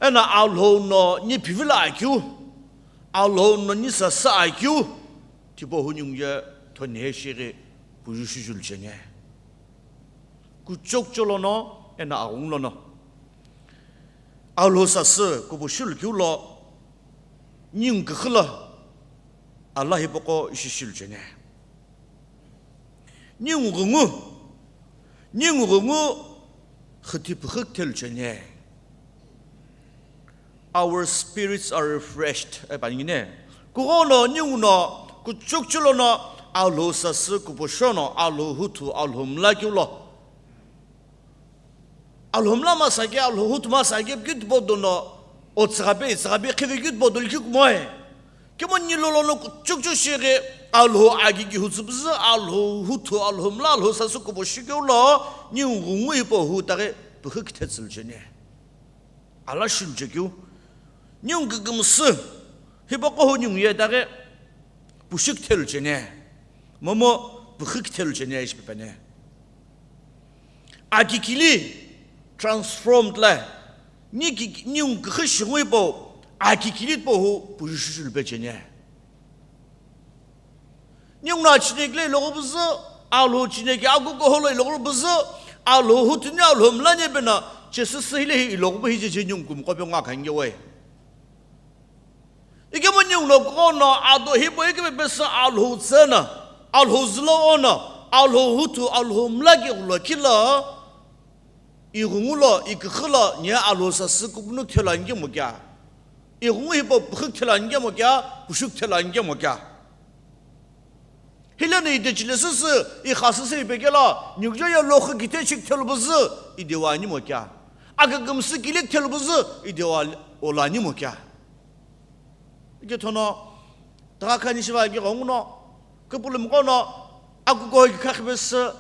Eno Alhou no ni phivilo akeu, Alhou no ni sasü akeu, tipau hu ningu ye thonhe shighi puju shijulu cheni. Kuchokcho lono, eno aghungu lono. Alhou sasü kupu shilu keu lo, ningu küxü lo, Allah hipaqo ishi shilu cheni. Ningu ghungu, ningu ghungu xüti püxü kithelu cheni. Our spirits are refreshed. E, panongu ne. Kughono, ningu no, kuchokcho lono, Alhou sasü kupu shi no, Alhou huthu, Alhou mla keu lo. Alhou mla masa ke, Alhou huthu masa ke, keu tipau dono, otsüghape, itsüghape, khive keu tipau do likhi kumo e. Kemo ni lolo no kuchokcho shighi, Alhou aki ki huthu püzü, Alhou huthu, Alhou mla, Alhou sasü kupu shi keu lo, ningu ghungu hipau hu taghi, püxü kithetsü lu cheni. Ala shilu chekeu. Ningu kükümsü. Hipaqo hu ningu ye taghi pushi kithelu cheni. Momu püxü kithelu cheni ishi pipeni. Akikili transformed la. Ni ki, ningu küxü shighi hipau akikili tipau hu pushi shishulu pe cheni. Ningu no achine kile iloghi püzü, Alhou chine ke akukuholo iloghi püzü, Alhou huthu ni Alhou mla ni peno, chesü sühile hi iloghi pu hi cheche ningu kümqo pe ngo akhange we. Ikemu ningu no kughono ado hipau ikemu pesü Alhou tsü no, Alhou zülo ono, Alhou huthu, Alhou mla ke ghulo kilo, ighungu lo, iküxü lo, ni Alhou sasü kupunu kithelu ani kemu kea? Ighungu hipau püxü kithelu ani kemu kea, pushi kithelu ani kemu kea? Hileno ite chile süsü, ixa süsü ipekelo, ningujo ye loxü kithe shi kithelu püzü, idewa ani mo kea? Akükümsü kile kithelu püzü, idewa ola ani mo kea? Ikethono, tagha khani shiva ke ghenguno, küpülümqo no, akukuho ki khakhi pesü,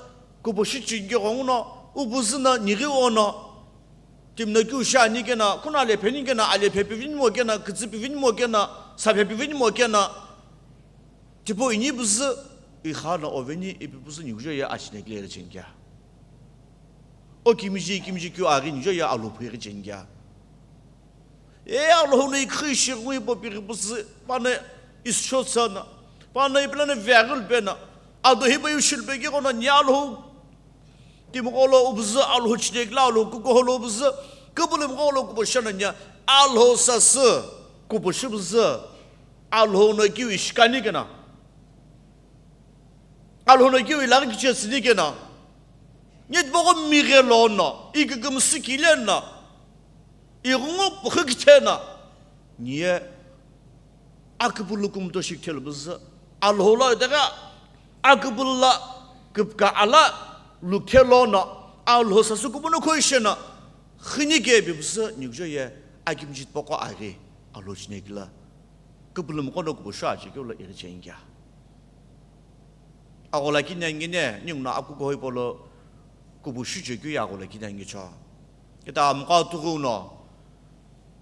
Kupushi chingi ghonguno, ubuzü no nighi ono, timi no keu shi ani keno, kuno alephe ni keno, alephe pivinimo keno, kütsü pivinimo keno, saphe pivinimo keno, tipau ini buzü, ikhano oveni ipi buzü nighi jo ye achinekile ighi chingi. O kimiji, kimiji keu aghi nighi jo ye aluphu ighi chingi. E Alhou no ikhi ishi ngui po pighi pusi, pano isho tsana, pano ipilani vegul pena, ado hiba yushil pegi kono ni Alhou. Timi kolo ubuzü Alhou chinekile Alhou kuko holo ubuzü, kubulum kolo kubo shana nya, Alhou sasü, kubo shibuzi, Alhou no kiu ishikani kena. Alhou no kiu ilaghi kichesini kena. Nitbogho mighe lono, ikikimsi kilena. Ighungu pukhu kithena, niye aküpülü kumto shi kithelu buzü, Alhou lo itaghi aküpülü la küpka ala lukthelo no, Alhou sasü kupuno khoishena, khini kebi buzü nighi jo ye akimjit poko aghi, Alhou chinekile, küpülü mqono kupushua chekeu lo ighi chengi. Aghola kini angine, ninguno akuko hipau lo kupushi chekeu ye aghola kini angicho. Keta amqo tughou no,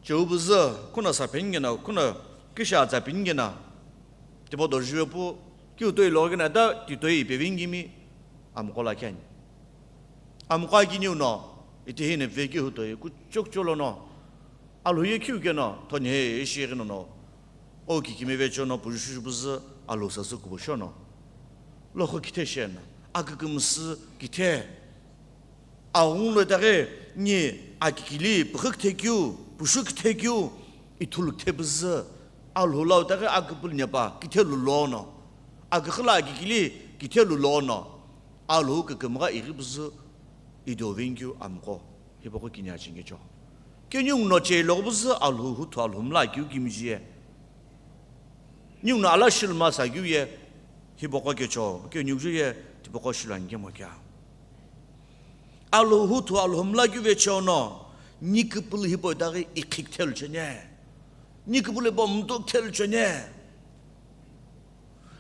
cheu buzü, kuno saphe ngena, kuno kisha tsaphe ngena, tipau do juve pu, kiu toi lo kena ta, ti toi ipe vingimi, amqo la keni. Amqo kini uno, iti hine veki hutoi, kuchokcho lono, Alhou ye kiu keno, thoni he ishi ghinono, o kikime vechono, puju shuju buzü, Alhou sasü kubo shono. Lokho kithe shena, akükümsü kithe. Aghungu lo itaghi, ni akikili, pukhu kithe keu, pushu kithe keu, ithulu kithe buzü, Alhou lo itaghi aküpülü nepa, kithelu lono. Akükhü lo akikili, kithelu lono. Alhou kükümgha ighi buzü, ido vengikeu amqo. Hipaqo kini achingicho. Keu ninguno chei loghi buzü Alhou huthu Alhou mla keu kimiji ye. Ninguno ala shilma sa keu ye. Hipaqo kecho. Keu nighi jo ye. Tipaqo shilu ani kemo kea. Alhou huthu Alhou mla keu vecho no. Ni küpülü hipau itaghi ikhi kithelu chene. Ni küpülü hipau mdo kithelu chene.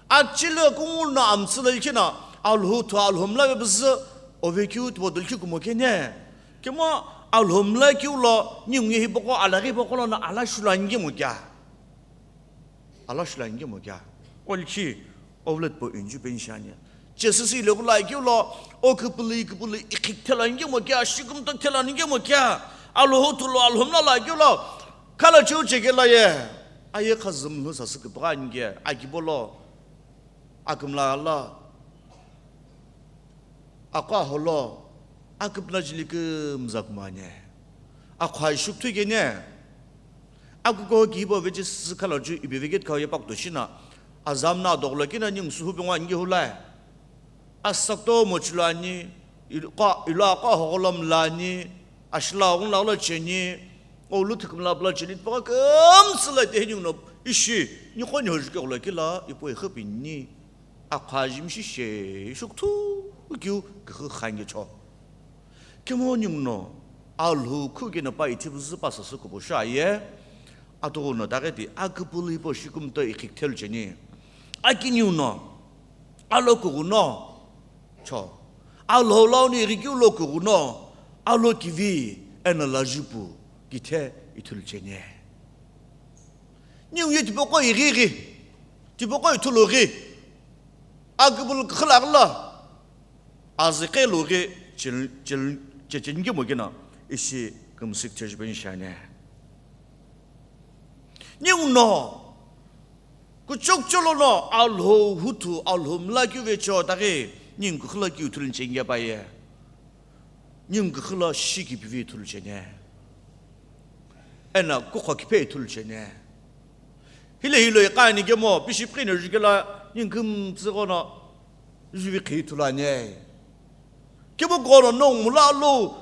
Achile kungu no amtsü lo ichina, Alhou thu Alhou mla ve buzü, ove keu tipau dulkhi kumo kene. Kemo Alhou mla keu lo, ningu ye hipaqo, alaghi hipaqo lono ala shulu ani kemo kea. Ala shulu ani kemo kea. Olkhi, ovlet po inju penshani. Chesüsü ilokhu lo akeu lo, o küpülü, küpülü, ikhi kithelu ani kemo kea, shikumto kithelu ani kemo kea. Alhou thu lo, Alhou mla lo akeu lo, khala cheu chekela ye. Aye khazümlu sasü küpügha ani ke, akibo lo. Akümla la, aqo aholo, aküpüla jili kümza kumane. Aqho aishukthukene, akuko kibo veche sükhala ju ibe veket khau ye pakto shina, azam na doglo kina ning suhu bengwa ngi hulai. Asakto mochulani, ilo aqo aholo mlani, ashila ghunla lo cheni, olu thükümla püla cheni, tipaqo kümtsü lo ite hiningu no ishi, niqo niho juke gholo kila, ipo ikhipini. Aqho ajimi shi she, shukthu keu küxü khangecho. Kemo ninguno, Alhou khu keno pa ithi buzü pa sasü kubo sha ye, atughuno daghi di, aküpülü hipau shikumto ikhi kithelu cheni. Akiniu no, alo kughuno, cho. Alhou lo ni ighi keu lo kughuno, alo kivi, eno lajupu, kithe ithulu cheni. Ningu ye tipaqo ighi ghi, tipaqo ithulu ghi, aküpülü küxü lo aghüla, azü qe lo ghi, chil-, chil-, checheni kemo kina, ishi kümsü kithejupeni shani. Ninguno, kuchokcho lono, Alhou huthu, Alhou mla keu vecho daghi, ningu küxü lo keu ithulu cheni pa ye. Ningu küxü lo shi kipivi ithulu cheni. Eno kukho kiphe ithulu cheni. Hile hilo iqa ani kemo, pishi pqhi no jukela, ningu kümtsü ghono, juvi qhi ithulu ani. Kemo ghono nongu mla lo,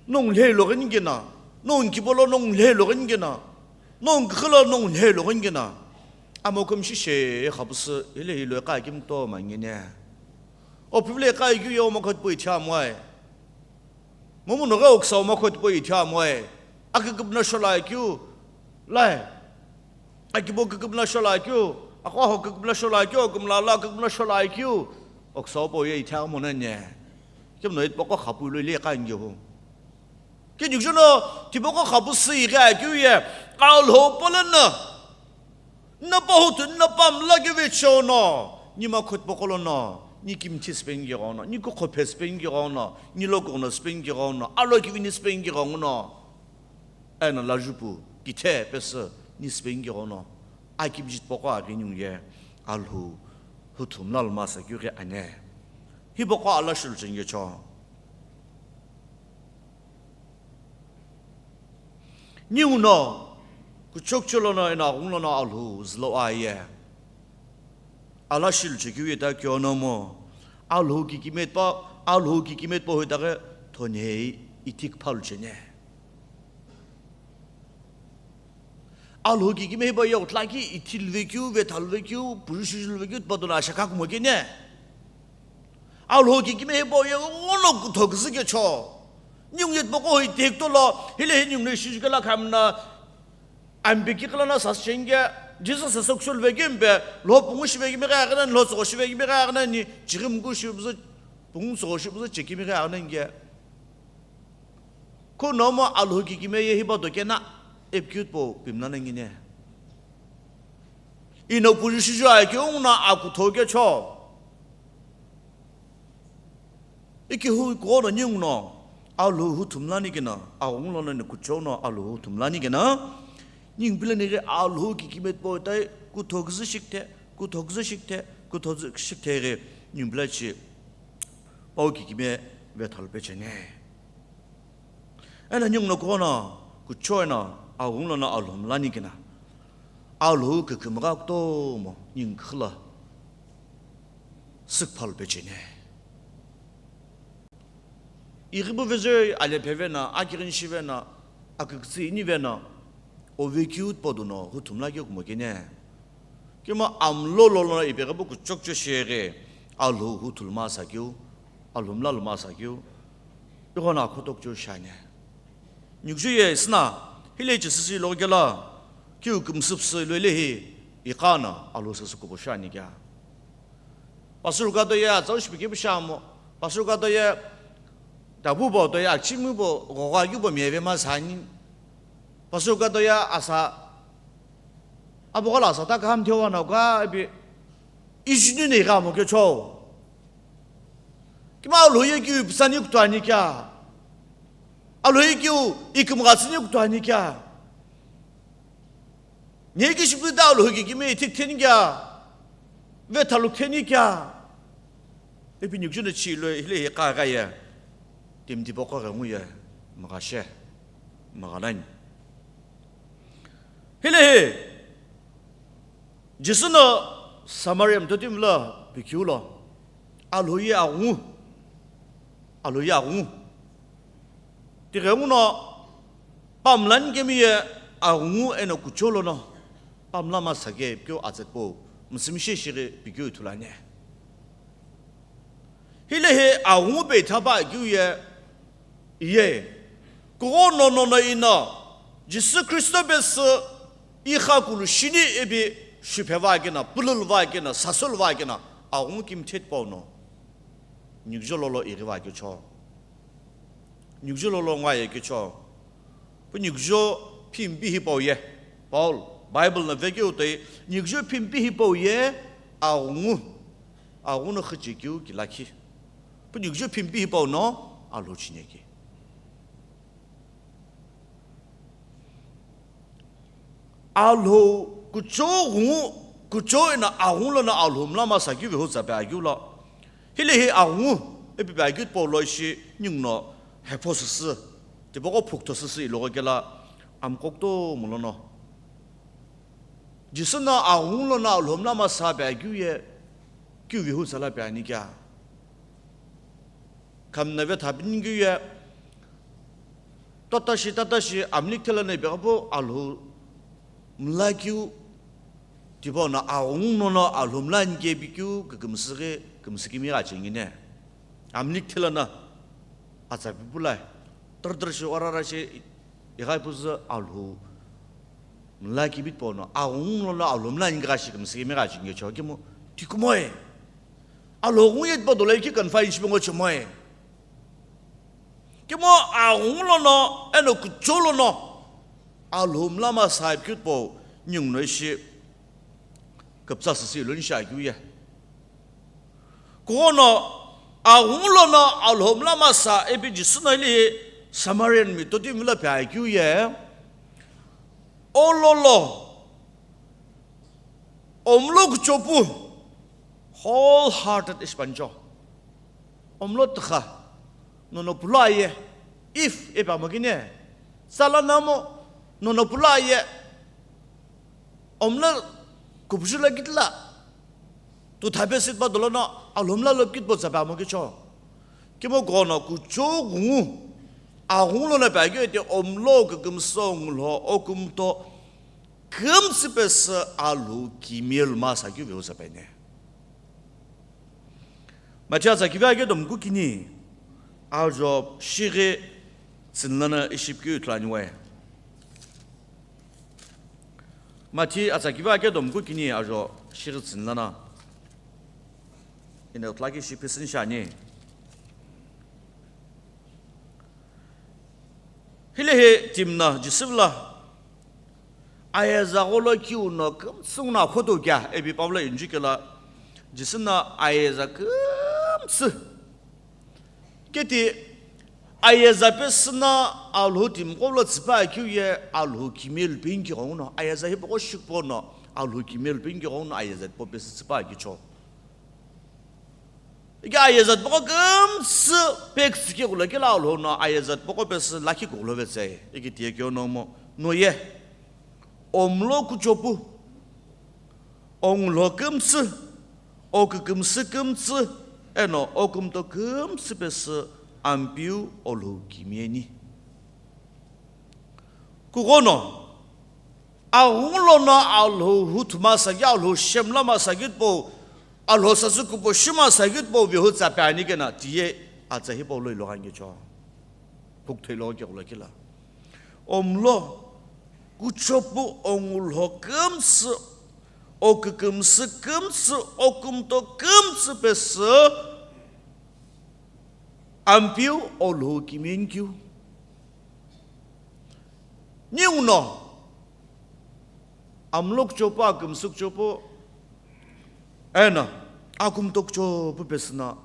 nongu lhe lo ghi nikena, nongu kibo lo nongu lhe lo ghi nikena, nongu küxü lo nongu lhe lo ghi nikena. Amo kümshishe khabusü, hile hilo iqa kimto mangene. O phivile iqa ikeu ye omakho tipau ithi amoe. Momu noghi oksa omakho tipau ithi amoe. Akükümla shola keu. Lai. Akibo kükümla shola keu. Aqo aho kükümla shola keu. Kümla la kükümla shola keu. Oksa opo ye ithaghi mono ne. Kemno itpoko khapu lo ile kha ngehu. Ke jukjono tipoko khapu si ighi akeu ye. Alhou polono. Napa hutu, napa mla keve chono. Ni ma khotpokolo no. Ni kimthi speng ghono. Ni kukhophe speng ghono. Ni lokono speng ghono. Alo kivini speng ghono. Eno lajupu. Kithe pese. Ni speng ghono. Akibjit poko aghi ningu ye. Alhou. Huthumla lmasa keu ghi ane. Hipoko ala shulu chenge cho. Ninguno, kuchokcho lono eno aghungu lono Alhou zülo aye. Ala shilu chekeu ye ta kiono mo. Alhou kikimetpa, Alhou kikimetpa hui ta ghi thonhei ithi kphalu chene. Alhou kikime hipau ye utla ki ithi luvekeu, vetha luvekeu, puju shuju luvekeu, tpa dona ashaka kumo kene. Alhou kikime hipau ye ngono kutho kuzü kecho. Ningu ye tpoko hui tekto lo, hile hi ningu ne shuju kela khamna, ampe ki kela na sas chenge, Jesus sas kushul vekimpe, lo pungu shivekime kha agana, lo tsoko shivekime kha agana ni, chigim ku shibuzu, pungu tsoko shibuzu chekime kha agana nge. Kunomo Alhou kikime ye hipa dokena, epkiut po pimna nangine. Ino puju shuju akeu nguna akutho kecho. Iki hu kono ninguno, Alhou huthumlani kena, aghungu lono ni kuchou no Alhou huthumlani kena, ningu pila nighi Alhou kikime tpo tai, kutho kuzü shikthe, kutho kuzü shikthe, kutho kuzü shikthe ghi, ningu pila chi, pau kikime vetha lupe chene. Eno ninguno kono, kuchou eno, aghungu lono Alhou mlani kena, Alhou kikime gha kutomo, ningu khila, sükphalu pe chene. Ighibu vezei ale phevena, akirin shivena, akikitsi inivena, ovekeu tpo dono, huthumla keu kumo kene. Kima amlo lolo ipeghibu kuchokcho sheghi, Alhou huthulma sakeu, Alhou mla luma sakeu, ighona khotokcho shane. Nikuju ye sina, hile chisisi lo kela, kiu kumsupsi lo lehi, iqana, Alhou sasü kubo shani kya. Pastor ka to ye atsau shipiki bu shamo. Pastor ka to ye tabu bo to ye achimu bo, gogo agi bo mieve ma sani. Pastor ka to ye asa, abo gola asa ta kaham thewa na ka bi, ijinu ne ga mo ke cho. Kima Alhou ye kiu pisani kutuani kya. Alhou ye kiu ikum gatsini kutuani kya. Nge ki shipu ta Alhou kikime ithik theni kya? Vetha luk theni kya? Ipi nikuju no chi lo hile hi qa gha ye. Timti poko gha ngu ye. Magashe. Magalani. Hile hi. Jisu no Samaria mtotimi lo pikeu lo. Alhou ye aghungu. Alhou ye aghungu. Tighenguno pamlani kemi ye aghungu eno kuchou lono pamla masa ke pikeu atsetpo, msümishe shighi pikeu ithulu ani. Hile hi aghungu pe ithapa keu ye, iye, kughono nono ino, Jisu Khristo pesü ighakulu shini ipi shupheva kena, pululva kena, sasulva kena, aghungu kimthetpa no. Nikuju lolo ighiva kecho. Nikuju lolo ngwa ye kecho. Pu nikuju phimpi hipau ye. Paul, Bible na vekeu toi, nikuju phimpi hipau ye, aghungu. Aghungu no khichi keu ki lakhi. Pu nikuju phimpi hipau no, Alhou chine ki. Alhou kuchou ghungu, kuchou eno aghungu lono Alhou mla masa keu vehu tsa pe akeu lo. Hile hi aghungu, ipi pe akeu Paul lo ishi ninguno hepho süsü. Tipaqo phukutho süsü iloghi kela amkokto mulono. Jisu no aghungu lono Alhou mla masa pe akeu ye, keu vehu tsa la pe ani kya. Khamna vetha pini keu ye, tatashi, tatashi, amlik thela na ipeghipu Alhou mla keu, tipau no aghungu nono Alhou mla ani ke pikeu, kükümsü ghi, kümsü kimi gha chengine. Amlik thela na, atsa pipulai, taratar shi, orara shi, igha ipuzü Alhou mla kibit pau no, aghungu nono Alhou mla ani gha shi kümsü kimi gha chenge cho, kimu, tikumoi. Alhou ghungu ye tipau dolo ye ki confine shipe ngo chemoi. Kemu aghungu lono, eno kuchou lono, Alhou mla masa ipi keu tipau, ninguno ishi küpütsa süsü ilo ni shi akeu ye. Kuono, aghungu lono Alhou mla masa ipi Jisü no hile Samarian mi totimi lo pi akeu ye. Ololo, omlo kuchou pu, wholehearted ishi panicho. Omlo tükha, nono pulo aye, if ipi amo kini, tsala namo, nono pulo aye, omlo kupuju lo kitila, tutha pe sü tipau dolo no, Alhou mla lo kitipau tsa pi amo kicho. Kemu kuono kuchou ghungu, aghungu lono pi akeu ye ti omlo kükümsü ngulho okumto kümtsü pesü Alhou kimiye lu masa keu veu sa pene. Mathi atsa kivi akeu domu kukini, ajo shighi tsünlana ishi pikeu ithulu ani we. Mathi atsa kivi akeu domu kukini, ajo shighi tsünlana. Eno ithulu akeu ishi pisü ni shi ani. Hilehi timi no Jisü vilo, ayeza gholo kiu no kümtsü nguno akhoto kea, ipi Paulo injikela, Jisü no ayeza kümtsü. Keti ayeza pesü no Alhou timi qo lo tsüpa keu ye Alhou kimiye lu peni ki ghenguno, ayeza hipaqo shiqo no Alhou kimiye lu peni ki ghenguno ayeza tipau pesü tsüpa kicho. Ike ayeza tipaqo kümtsü peküsü keu lo kela Alhou no ayeza tipaqo pesü lakhi keu lo vetsü. Ike tiye keu no mo, no ye. Omlo kuchou pu, ongulho kümtsü, okükümsü kümtsü, eno okumto kümtsü pesü Ampeu Alhou kimiye ni. Kughono, aghungu lono Alhou huthu masa keu, Alhou shemla masa keu tipau, Alhou sasü kupo shi masa keu tipau veu tsa pi ani kena, tiye atsa hipau lo ilo ghengucho. Kukthoi lo keu lo kila. Omlo, kuchou pu ongulho kümtsü, okükümsü kümtsü, okumto kümtsü pesü Ampeu Alhou kimiye ni keu. Ninguno, amlo kuchou pu, akümsü kuchou pu, eno, akumto kuchou pu pesü no,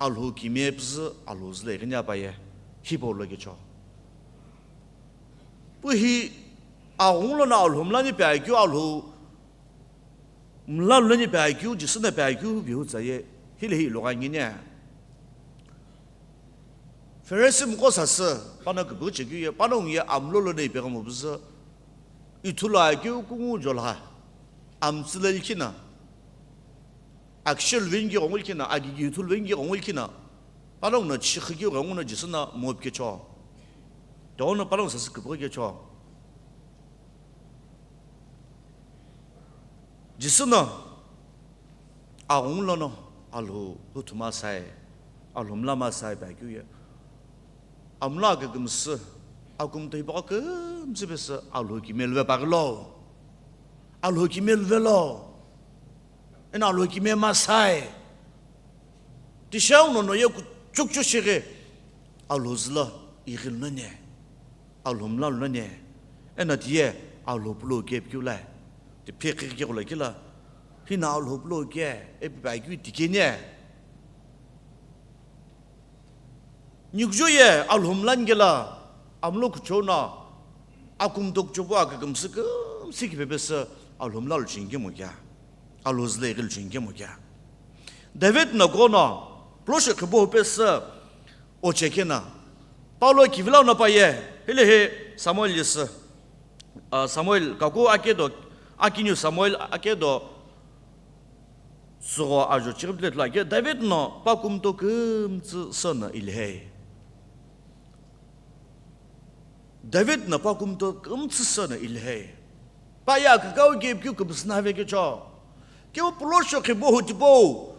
Alhou kimiye püzü, Alhou züle ighini apaye, hipau lo kicho. Pu hi, aghungu lono Alhou mla ni pi akeu, Alhou mla lo ni pi akeu, Jisü no pi akeu, veu tsa ye, hilehi ilo ghengu ni. Pharisee miqo sasü, pano küpüghü chekeu ye, pano ngu ye amlo lono ipeghi mo püzü, ithulu akeu kungu jolha, amtsü lo likhi no, akishe lu veni ki ghengu likhi no, agigi ithulu veni ki ghengu likhi no, pano ngu no chikhi keu ghenguno Jisü no mo pi kecho. Tighenguno pano ngu sasü küpüghü kecho. Jisü no aghungu lono Alhou huthu masa, Alhou mla masa pi akeu ye. Amlo akükümsü, akumto hipaqo kümtsü pesü Alhou kimiye lu ve paghi lo. Alhou kimiye lu ve lo. Eno Alhou kimiye masa. Tishiau nono ye kuchou kuchou shighi Alhou zülo ighi lo nani. Alhou mla lo nani, eno tiye Alhou pulo ke pi keu lo, ti phe keu lo kila, hino Alhou pulo ke, ipi pi keu tike ni. Nikujo ye Alhou mla ni kela, amlo kuchou no, akumto kuchou pu akükümsü kümtsü kipe pesü Alhou mla lo cheni kemu kea, Alhou züle ighi lo cheni kemu kea. David no kuono, pulo shokhi pu pesü, oche kena, Paulo kivilau no paye, hilehi Samuel yesü, ah, Samuel kaku akedo, akiniu Samuel akedo, sügho ajo chighi pile ithulu akeu, David no pa kumto kümtsü sü no ilhei. David no pa kumto kümtsü sü no ilhei. Pa ye akükau ke pi keu kümsü no ave kecho. Kemu pulo shokhi pu tipau,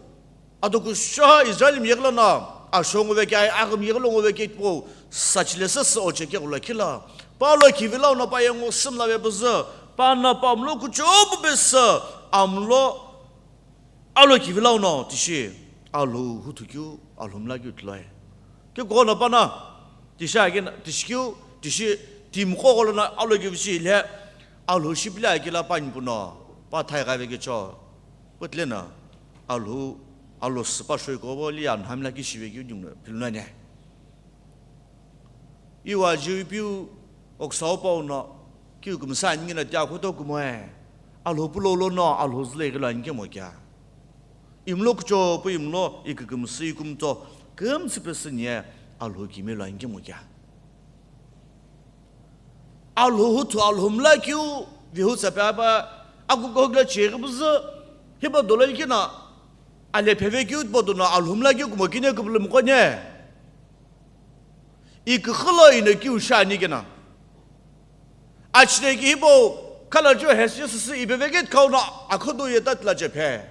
ado kusho Israel mi yeghi lono asho nguvekeu, aghimi yeghi lo nguvekeu tipau, sachile sasü oche keu lo kila. Paulo kivilau no paye ngo sümla ve püzü, pano pa amlo kuchou pu pesü, amlo Alokivi lau no tishi Alhou huthu keu, Alhou mla keu ithulu ye. Keu kughou no pa no, tishi akina, tishi keu, tishi timiqo gholo no alokivi shi le, Alhou shipili akila pa nipu no, pa thai ghave kecho. Putile no, Alhou, Alhou süpa shoi kobo li ya nhami la kishive keu ningu no philu nani. Iwa jiu ipiu oksa opau no, kiu kümsa ani kena tia kuto kumoe, Alhou pulo lo no, Alhou züle ighi lo ani kemo kea. Imlo kucho pu imlo, ikükümsü ikumto, kümsü pesü nie, Alhou kime lo ani kemo kea. Alhou huthu, Alhou mla keu, vihutsa pe apa, akuko hogla cheghi buzü, hipa dolai kena, ale pheve keu, bodo no, Alhou mla keu kumo kine kupulum kone. Iküxü lo ino kiu shi ani kena. Achine ki hipau, khala jo hesi süsü ipevekit kau no akhodo ye tatla je phe.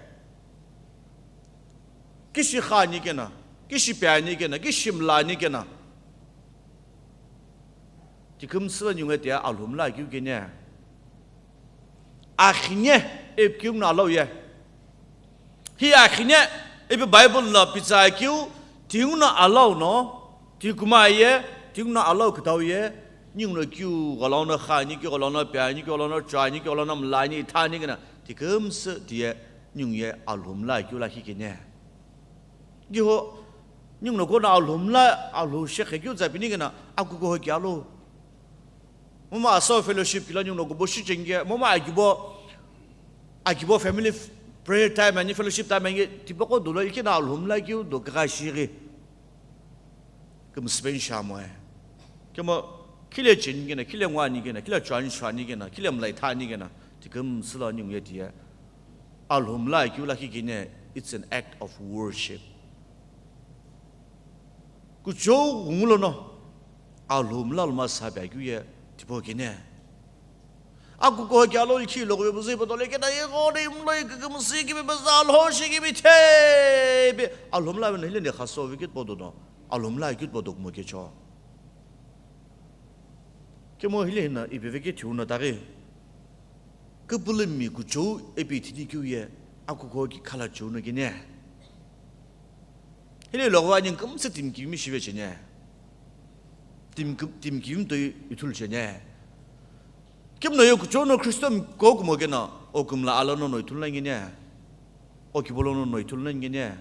Kishi kha ani kena, kishi pe ani kena, kishi mla ani kena. Tikümsü lo ningu ye tia Alhou mla keu kene. Akhine, ipi keu no alau ye. Hi akhine, ipi Bible no pitsa keu, tingu no alau no, tikuma ye, tingu no alau kütau ye, ningu no kiu ghalau no kha ani, kiu ghalau no pe ani, kiu ghalau no cho ani, kiu ghalau no mla ani, itha ani kena, tikümsü tiye, ningu ye Alhou mla keu lakhi kene. Kiho, ningu no kono Alhou mla, Alhou shekhe keu tsa pini kena, akuko ho kea lo. Momu aso fellowship kila ningu no kubo shi chenge, momu akibo, akibo family f-, prayer time ani fellowship time ani, tipaqo dolo ikena Alhou mla keu do kaka shighi. Kümsü pe ni shi amoe. Kemo, khile cheni kena, khile ngo ani kena, khile cho ani sho ani kena, khile mla itha ani kena, tikümsü lo ningu ye tiye. Alhou mla keu lakhi kene, it's an act of worship. Kuchou ghungu lono, Alhou mla lo masa pe akeu ye, tipau kene. Akuko kea lo ikhi lo kube buzü ipa tole kena, ighono imlo ikükümsü kibe buzü Alhou shi kibe the, ipi, Alhou mla vena hile ne khaso vikit podo no, Alhou mla ikit podo kumo kecho. Kemo hile hina ipeveke thiu no taghi. Küpülümi kuchou ipi ithini keu ye, akuko ki khala cheu no kene. Hile logho ani kümsü timi kivimi shive chene. Timi kü-, timi kivimi toi ithulu chene. Kemu no ye kuchou no Kristo mi kokumo kena, o kümla alo no no ithulu nani kene. O kibolo no no ithulu nani kene.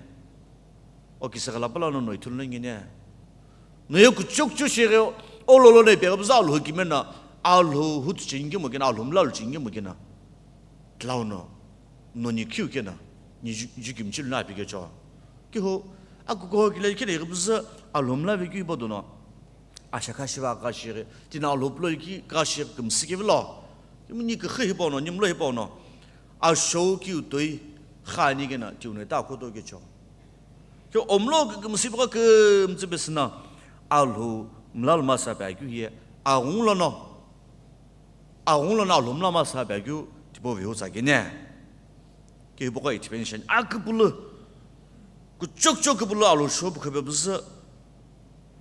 O kisaghala pala no no ithulu nani kene. No ye kuchou kuchou shighi, o lolo no ipeghi buzü Alhou kime na, Alhou huthu cheni kemo kena, Alhou mla lo cheni kemo kena. Tlau no, no ni kiu kena, ni ju-, ju kimchilu na pi kecho. Kiho, akuko kile kile buzü Alhou mla ve keu ipa dono. Asha kha shiva kha shighi, tina Alhou pulo ki kha shighi kümsü kevilo. Kimu ni küxü hipau no, ni mlo hipau no. Ashou kiu toi kha ani kena, tiu no ta koto kecho. Keu omlo kükümsü pe kümtsü pesü na, Alhou mla lo masa pe akeu ye, aghungu lono. Aghungu lono Alhou mla masa pe akeu tipau vihutsa kene. Keu hipaqo ithipeni sheni. Aküpülü. Kuchou kuchou küpülü Alhou shopu khepe buzü.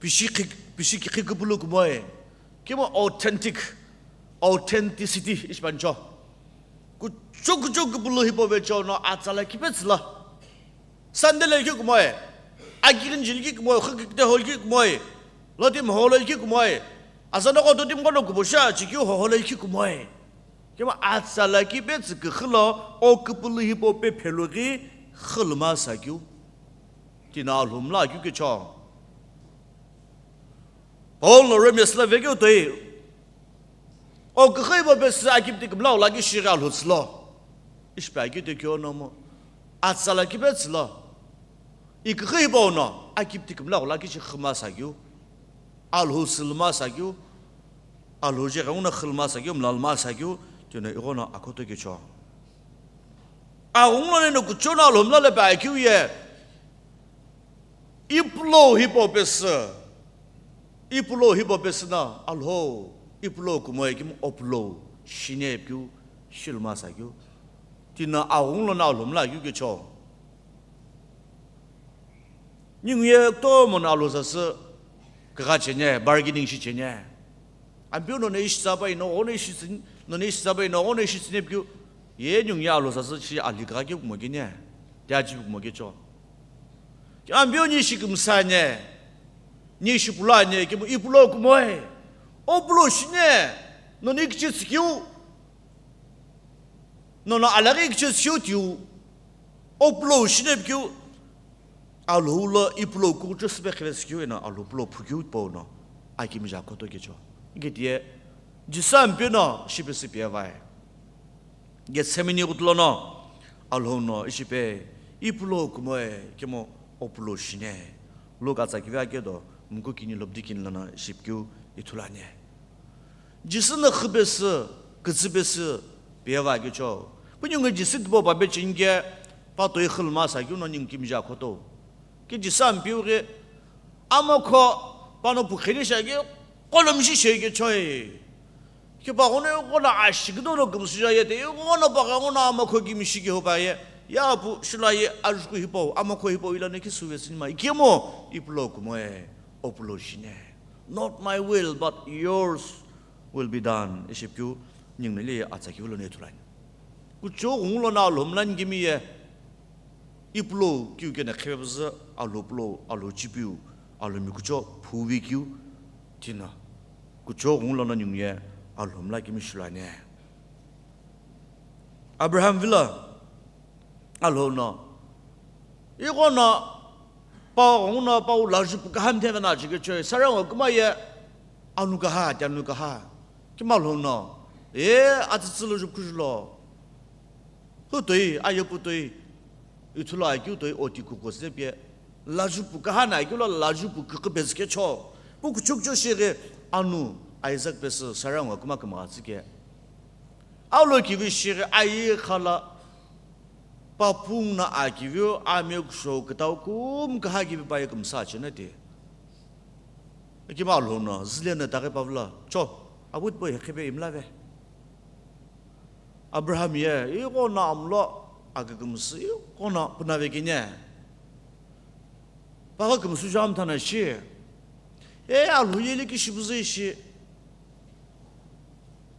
Pishi khi, pishi khi küpülü kumoe. Kemo authentic. Authenticity ishi pancho. Kuchou kuchou küpülü hipau vecho no atsala kipetsü la. Sunday lo likhi kumoe, akighinji likhi kumoe, khukikte ho likhi kumoe, lotimi ho lo likhi kumoe, azanoko totimqo no kubo shi achikeu ho ho lo likhi kumoe. Kemo atsala kipetsü küxü lo, o küpülü hipau pe phelughi, xü lo masa keu. Tina Alhou mla keu kecho. Paul no Romians lo vekeu toi. O küxü hipau pesü akipti kümlau lakhi shighi Alhou tsülo. Ishi pe akeu toi keu no mo. Atsala kipetsü lo. I küxü hipau no akipti kümlau lakhi shi xü masa keu. Alhou tsü lo masa keu. Alhou je ghenguno xü lo masa keu, mla lo masa keu. Tino ighono akoto kecho. Aghungu lono kuchou no Alhou mla lo pe akeu ye. Ipulo hipau pesü. Ipulo hipau pesü na, Alhou, ipulo kumoe kimu opulo, shine keu, shi lo masa keu. Tina aghungu lono Alhou mla keu kecho. Ningu ye kutomo no Alhou sasü, kagha chene, bargaining shi chene. Ampeu no ne ishi tsa pai no, o ne ishi tsin, no ne ishi tsa pai no, o ne ishi tsine keu. Ye ningu ye Alhou sasü shi ali kagha keu kumo kene. Tiachi kumo kecho. Ki Ampeu ni ishi kümsü ane, ni ishi pulo ane, kemu ipulo kumoe, opulo shine, no ni kichi tsikiu, no no alaghi kichi tsikiu tiu, opulo shine pikiu, Alhou lo ipulo kukucho süpe kheve tsikiu, eno Alhou pulo phukiu pau no, akimija koto kecho. Ike tie, Jisü Ampeu no shipe süpe vai. Gethsemane ghutulono Alhou no ishi pe, ipulo kumoe kemu opulo shine. Luke atsa kivi akedo muku kini lobdi kini lono ishi pikeu ithulu ane. Jisü no khipesü, kütsüpesü, peva kecho. Pu ningu Jisü tipau pape chinike, pa toi khilma sa keu no ningu kimija koto. Ki Jisü Ampeu ghi, amakho pano pukheni shake, kolomishi shake choi. Ki pa ghono ghono ashighi dono kümsüja ye te, ghono pa ghono amakho kimishi ke hopa ye. Ya pu shula ye ajuku hipau, amakho hipau ilano ki suve sinima. Ikemo, ipulo kumoe, opulo shine. Not my will, but yours will be done. Ishi pikeu, ningu nile atsa kivi lono ithulu ani. Kucho ghungu lono Alhou mlani kimi ye, ipulo kiu keno khivepüzü, Alhou pulo, Alhou chipiu, Alhou mikucho phuvi kiu, tino. Kucho ghungu lono ningu ye, Alhou mla kimi shulu ani. Abraham vilo, Alhou no, ighono, pa ghono, pa u lajupu kaha mtheve na chike choi, Sara ngo kuma ye, anu kaha, ti anu kaha, kima Alhou no, e, atsütsü lajupu kujulo. Hu toi, aye pu toi, ithulu akeu toi oti kuko se pie, lajupu kaha na akeu lo lajupu küküpezü kecho. Pu kuchukcho shighi anu, Isaac pesü, Sara ngo kuma kümgha tsike. Aulo kivi shighi aye khala, papung na akiviu, ame kusho kütau kum kaha kivi paye kümsa chena ti. Kima Alhou no, zile no taghi pavla, cho, abut boy hekhebe imlave. Abraham ye, ighono amlo, akükümsü, ighono puna vekine. Pagha kümsü jam thana shi. E, Alhou yeli ki shibuzü ishi.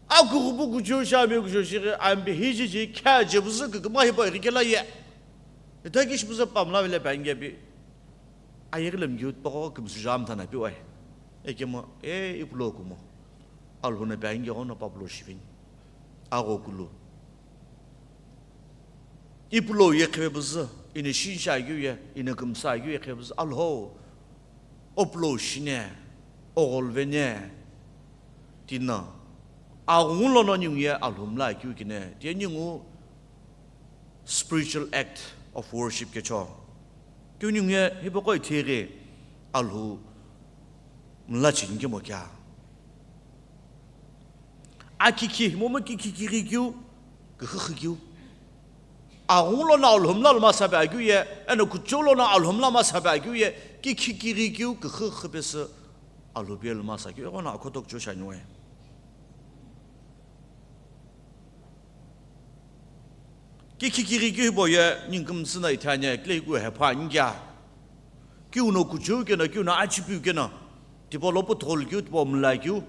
Akughupu kucho shame kucho shighi, ambi hijiji kya jebuzü küküma hipa rikela ye. Ita ki shibuzü pamla vele pa inge pi. Ayeghi lemkiu pagho kümsü jam thana pi wai. Ekemo, e, ipulo kumo. Alhou no pa inge ghono papulo shivini. Agho kulu. Ipulo ye khivepüzü, ino shinsha keu ye, ino kümsa keu ye khivepüzü, Alhou, opulo shine, oghol vene, tino, aghungu lono ningu ye Alhou mla keu kine, tiye ningu spiritual act of worship kecho. Keu ningu ye hipaqo ithighi Alhou mla chini kemo kea. Akikhi, momu kikhi kiri keu, küxü xü keu. Aghungu lono Alhou mla luma sape akeu ye, eno kucho lono Alhou mla ma sape akeu ye, kikhi kiri keu, küxü xü pesü Alhou pe luma sa keu, eghono akhoto kucho shani we. Kikhi kiri keu hipau ye, ningu kümtsü no ithani, kile ku hepa ngia. Keu no kucho keno, keu no achipiu keno, tipau lo putholu keu, tipau mla keu.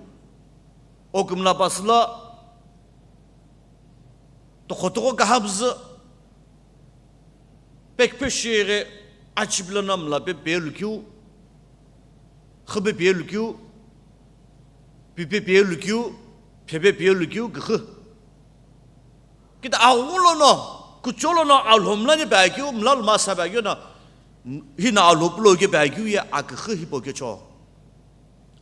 O kümla pasü lo, tokho tokho kaha püzü, pekpe shighi achipi lono mla pe pelu keu, xü pe pelu keu, pi pe pelu keu, phe pe pelu keu, küxü. Kida aghungu lono, kucho lono Alhou mla ni pa keu, mla luma sa pa keu no, hino Alhou pulo ke pa keu ye aküxü hipau kecho.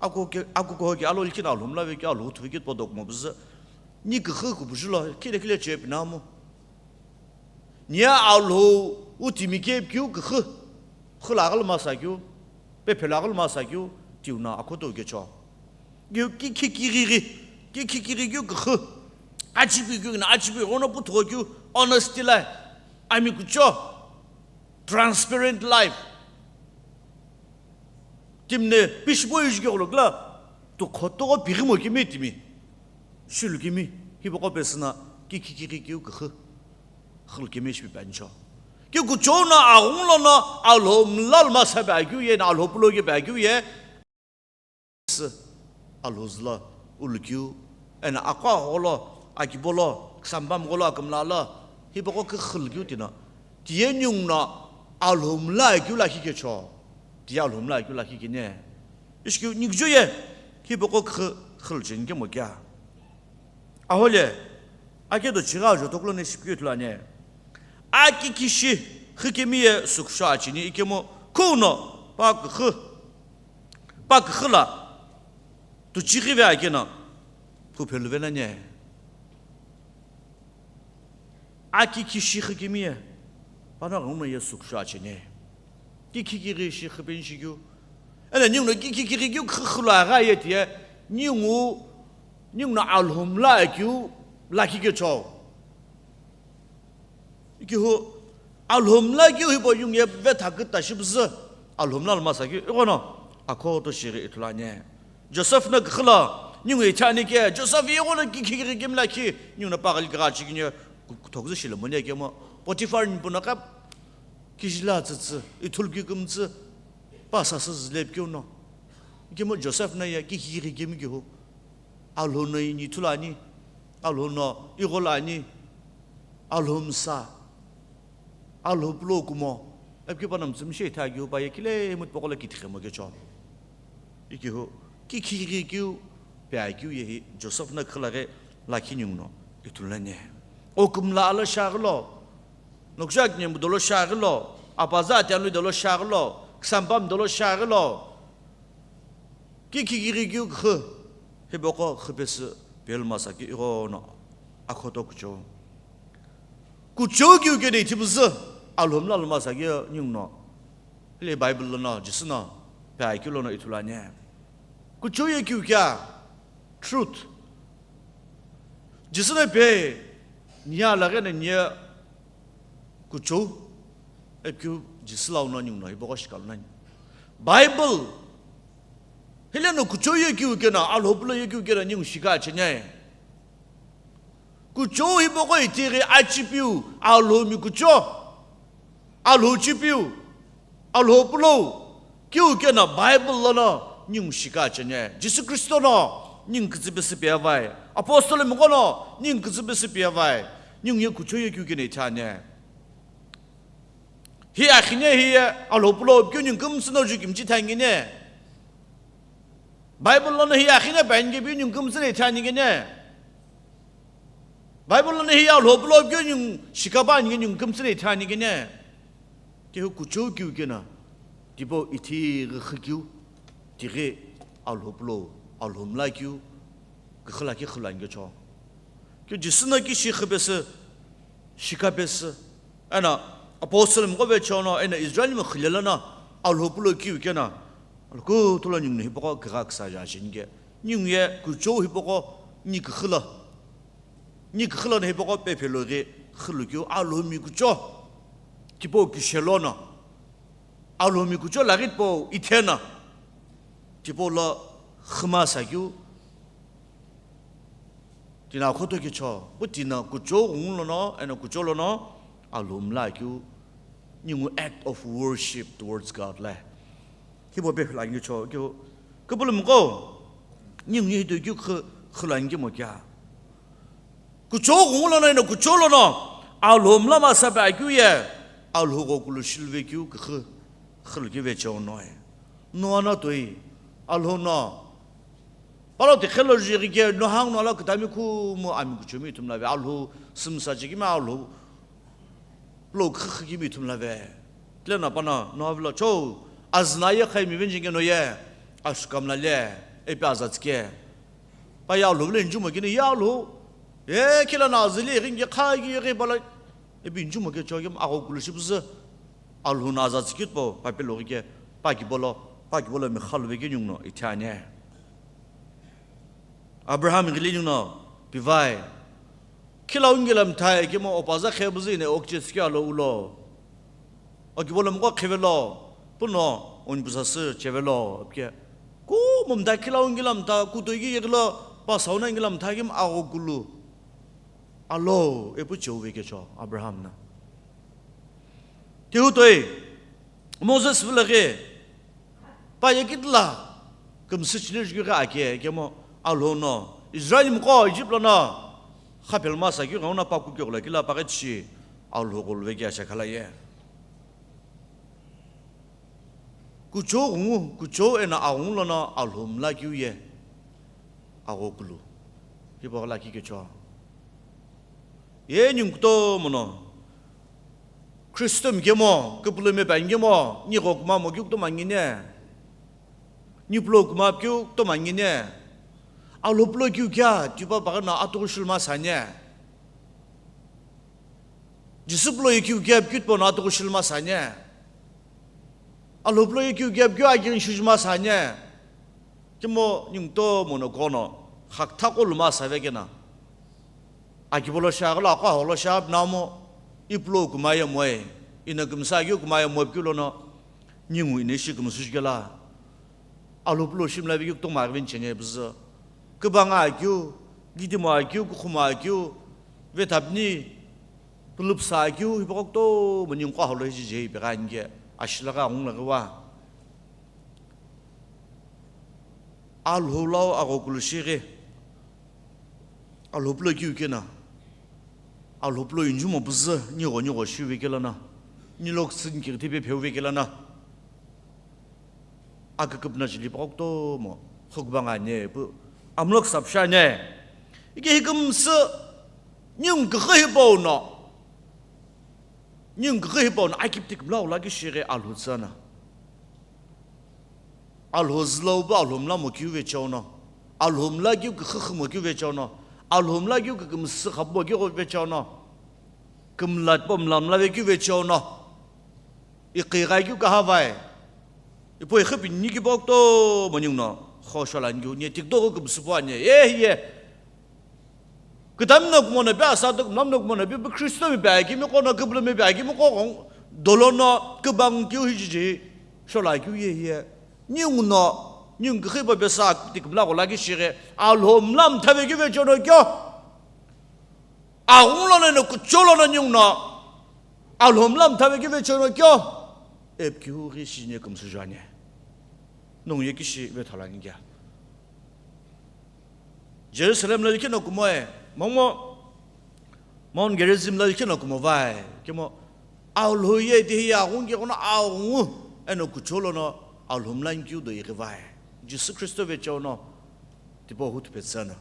Aku ke, aku ko ke alo likhi na Alhou mla ve ke Alhou thu ke podok mo bzü. Ni küxü kubuju lo, kile kile che pina mo. Ni Alhou u timi ke keu küxü. Khula ghal ma sa keu. Pe phela ghal ma sa keu. Tiu na akhoto kecho. Keu ki, ki, kikhi kiri. Kikhi kiri keu küxü. Achipi keu na achipi ghono puthugho keu. Honesty la. Ami kucho. Transparent life. Timi no pishipo ishi keghulo kla, tokho tokho pighimo kemi timi, shilu kemi, hipaqo pesü no, kikhi kiri keu küxü, xülu kemi shipe panicho. Keu kucho no aghungu lono Alhou mla luma sa pa keu ye, no Alhou pulo ke pa keu ye, Alhou zülo ulukeu, eno aqo agholo, akibo lo, küsambam gholo, akümla lo, hipaqo küxü lukeu tino, Tiye ninguno Alhou mla akeu lakhi kecho. Tiye Alhou mla akeu lakhi kene. Ishi keu niküjo ye, hipaqo khü, khülu cheni kemo kea. Ahole, ake do chigha jo toklo ne shipikeu ithulu ani. Aki kishi, khikemi ye sukusho acheni ikemu, kuno, pa kükhü, pa kükhü la, tu chighi ve akeno, phu phelu ve nani. Aki kishi khikemi ye, pano ghenguno ye sukusho acheni. Ki khikighi shi khipeni shi keu. Ena ninguno ki khikighi keu khü khülu agha ye tiye, ningu, ninguno Alhou mla akeu lakhi kecho. Ikihu, Alhou mla akeu hipau ningu ye vetha küta shi püzü, Alhou mla lo masa keu, ighono, akhoto shighi ithulu ani. Joseph no kükhü lo, ningu ithi ani ke, Joseph ighono ki khikighi kemi lakhi, ninguno paghili kigha chikini, ku-, kuthoküzü shilo moni akemu, Potiphar nipu no kap, kijila tsütsü, ithulu kikümtsü, pa sasü züle pikeu no. Ikemu Joseph no ye ki khikighi kemi kihu. Alhou no ini ithulu ani, Alhou no igho lo ani, Alhou msa, Alhou pulo kumo, epike pano mütsümishei ithi akeu pa ye kile mutpaqo lo kithiqhemo kecho. Ikihu, ki khighi keu, pe akeu ye hi, Joseph no khüla ghi lakhi ninguno ithulu ani. Okumla alo shaghi lo, nokusha kinyemu dolo shaghi lo, apaza atianlu dolo shaghi lo, küsampami dolo shaghi lo, ki khighi keu khü, hipaqo khü pesü, pelu masa keu ighono, akhoto kuchou. Kuchou keu keno ithi püzü, Alhou mla lo masa keu ninguno. Hile Bible lono, Jisü no, pe akeu lono ithulu ani. Kuchou ye keu kea, truth. Jisü no pe, niye alaghi no niye kuchou, epikeu Jisü lau no ninguno, hipaqo shikalu nani. Bible, hile no kuchou ye keu keno, Alhou pulo ye keu keno ningu shika acheni. Kuchou hipaqo ithi ghi achipiu, Alhou mi kucho, Alhou chipiu, Alhou pulo, keu keno Bible lono ningu shika acheni. Jisü Kristo no ningu kütsü pesü pia vai. Apostle miqo no ningu kütsü pesü pia vai. Ningu ye kuchou ye keu keno ithi ani. Hi akhine hi ye Alhou pulo keu ningu kümsü no ju kimchi thangine. Bible lono hi akhine pa ani ke bi ningu kümsü ne ithi ani kene. Bible lono hi Alhou pulo keu ningu shikapa ani ke ningu kümsü ne ithi ani kene. Kehu kuchou keu keno. Tipau ithi ghi khü keu. Tighi Alhou pulo, Alhou mla keu. Kükhü lakhi khülu ani kecho. Keu Jisü no ki shi khü pesü, shika pesü. Eno apostle miqo vecheono, eno Israel mi khile lono, Alhou pulo keu keno, Alhou kutulo ninguno hipaqo kigha küsa ja cheni ke. Ningu ye kuchou hipaqo ni kükhü lo. Ni kükhü lono hipaqo pe phelo ghi khülu keu Alhou mi kucho. Tipau kishe lono. Alhou mi kucho laghi tipau itheno. Tipau lo khü masa keu. Tina akhoto kecho, pu tina kuchou ghungu lono, eno kuchou lono, Alhou mla keu, ningu act of worship towards God le. Hipau pe phila ngi cho keu, kupulu miqo, ningu ye hito keu khü, khülu ani kemo kea. Kuchou ghungu lono, eno kuchou lono, Alhou mla masa pe akeu ye, Alhou ghokulu shilu ve keu kükhü, khülu keu vecheono ye. Noah no toi, Alhou no, Palo tiqhelo jighi ke Noha nguno lo kütami khumu ami kuchomi ithumla ve, Alhou sümsa chekimi Alhou pulo kükhü kimi ithumla ve. Tile no pano Noha vilo cho azü no ye khaimi venjinge no ye asükamla le epi aza tsike. Pa ye Alhou vilo injumo kini ye Alhou. Ye kila no azü le ringi kha ye ghi pala epi injumo kecho kemu aghokulu shi püzü. Alhou no aza tsike po pa pelo ghi ke pa kibolo, pa kibolo mi khalu ve ke ninguno ithi ani. Abraham ghili ninguno pivai. Khila ungila mtha ikemu opaza khe püzü ine okche sikeu alo ulo. Okibolo mqo khivelo, puno unipusasü chevelo, pike. Kumo mtha khila ungila mtha, kutoiki yegilo, pa sauna ungila mtha kemu aghokulu. Alo, epu cheu ve kecho, Abraham no. Tihu toi, Moses vilo ghi, pa ye kitila, kümsü chile jukighi ake, kemo Alhou no, Israel miqo Egypt lono, khapel masa keu ghenguno pa kukegho lo kila pa ghi tishi, Alhou gholo vekea shakhala ye. Kuchou ghungu, kuchou eno aghungu lono Alhou mlakeu ye. Aghokulu. Hipau lakhi kecho. Ye ningu kutomo no. Kristo mikemo, kupulumi pa mikemo, nigho kumamo keu kutomo angine. Nipulo kuma keu kutomo angine. Alhou pulo keu kea, tipa bagana atuku shilma sanye. Jisü pulo ye keu kea, keu tipau no atuku shilma sanye. Alhou pulo ye keu kea, keu akirin shijima sanye. Kemo ningu kutomo no kono, khakthako luma save kena. Akipolo shaghi lo aqo aholo shaghi namo, ipulo kumaye moe, ino kümsa keu kumaye moe keu lono, ningu ine shi kümsü shikela. Alhou pulo shimla vekeu kutomo aghiveni chene püzü. Kübanga keu, gidimo keu, kukhumo keu, vethapni, pulupsa keu, hipaqo kutomo ningu qo aholo hijije ipegha anike, ashilaghi aghungu laghi wa. Alhou lau aghokulu shighi. Alhou pulo keu kena. Alhou pulo injumo püzü, nigho nigho shiu vekela na. Nilo kusü nikighi tipe pheu vekela na. Aküküpüna chili paqo kutomo, khukubanga ne, pu, amlo kusapsha ne. Ike hikümsü, ningu kükhi hipau no. Ningu kükhi hipau no, akipti kümla ula kishighi Alhou tsüna. Alhou zülo pu Alhou mlamo keu vecheo no. Alhou mla keu kükhi khimo keu vecheo no. Alhou mla keu kükümsü khapumo keu vecheo no. Kümla tipau mla mla vekeu vecheo no. Iqigha keu kaha vai. Ipo iqhi pinni keu paqo kutomo ningu no. Khosho la ningu ne tikdo ko kümsü pu ane. Ye, ye. Kütami no kumo no pi asa to, kümlami no kumo no pi, pi Kristo mi pi akimi qo no, kupulumi pi akimi qo ghong, dolo no, kübang keu hijiji, shola keu ye ye. Ningu no, ningu kükhi pa pesa, ti kümla gholo kishighi, Alhou mla mtha vekeu vecheo no kyo. Aghungu lono eno kuchou lono ningu no, Alhou mla mtha vekeu vecheo no kyo. Epikeu ghi shijine kümsü juane. Nongu ye kishi vethalani kea. Jerusalem lo likhi no kumoe, momu Mount Gerizim lo likhi no kumo vai, kemo Alhou ye tihi ye aghungu ke kono aghungu eno kuchou lono Alhou mla nikeu do ighi vai. Jisü Kristo vecheo no tipau hu thupetsü na.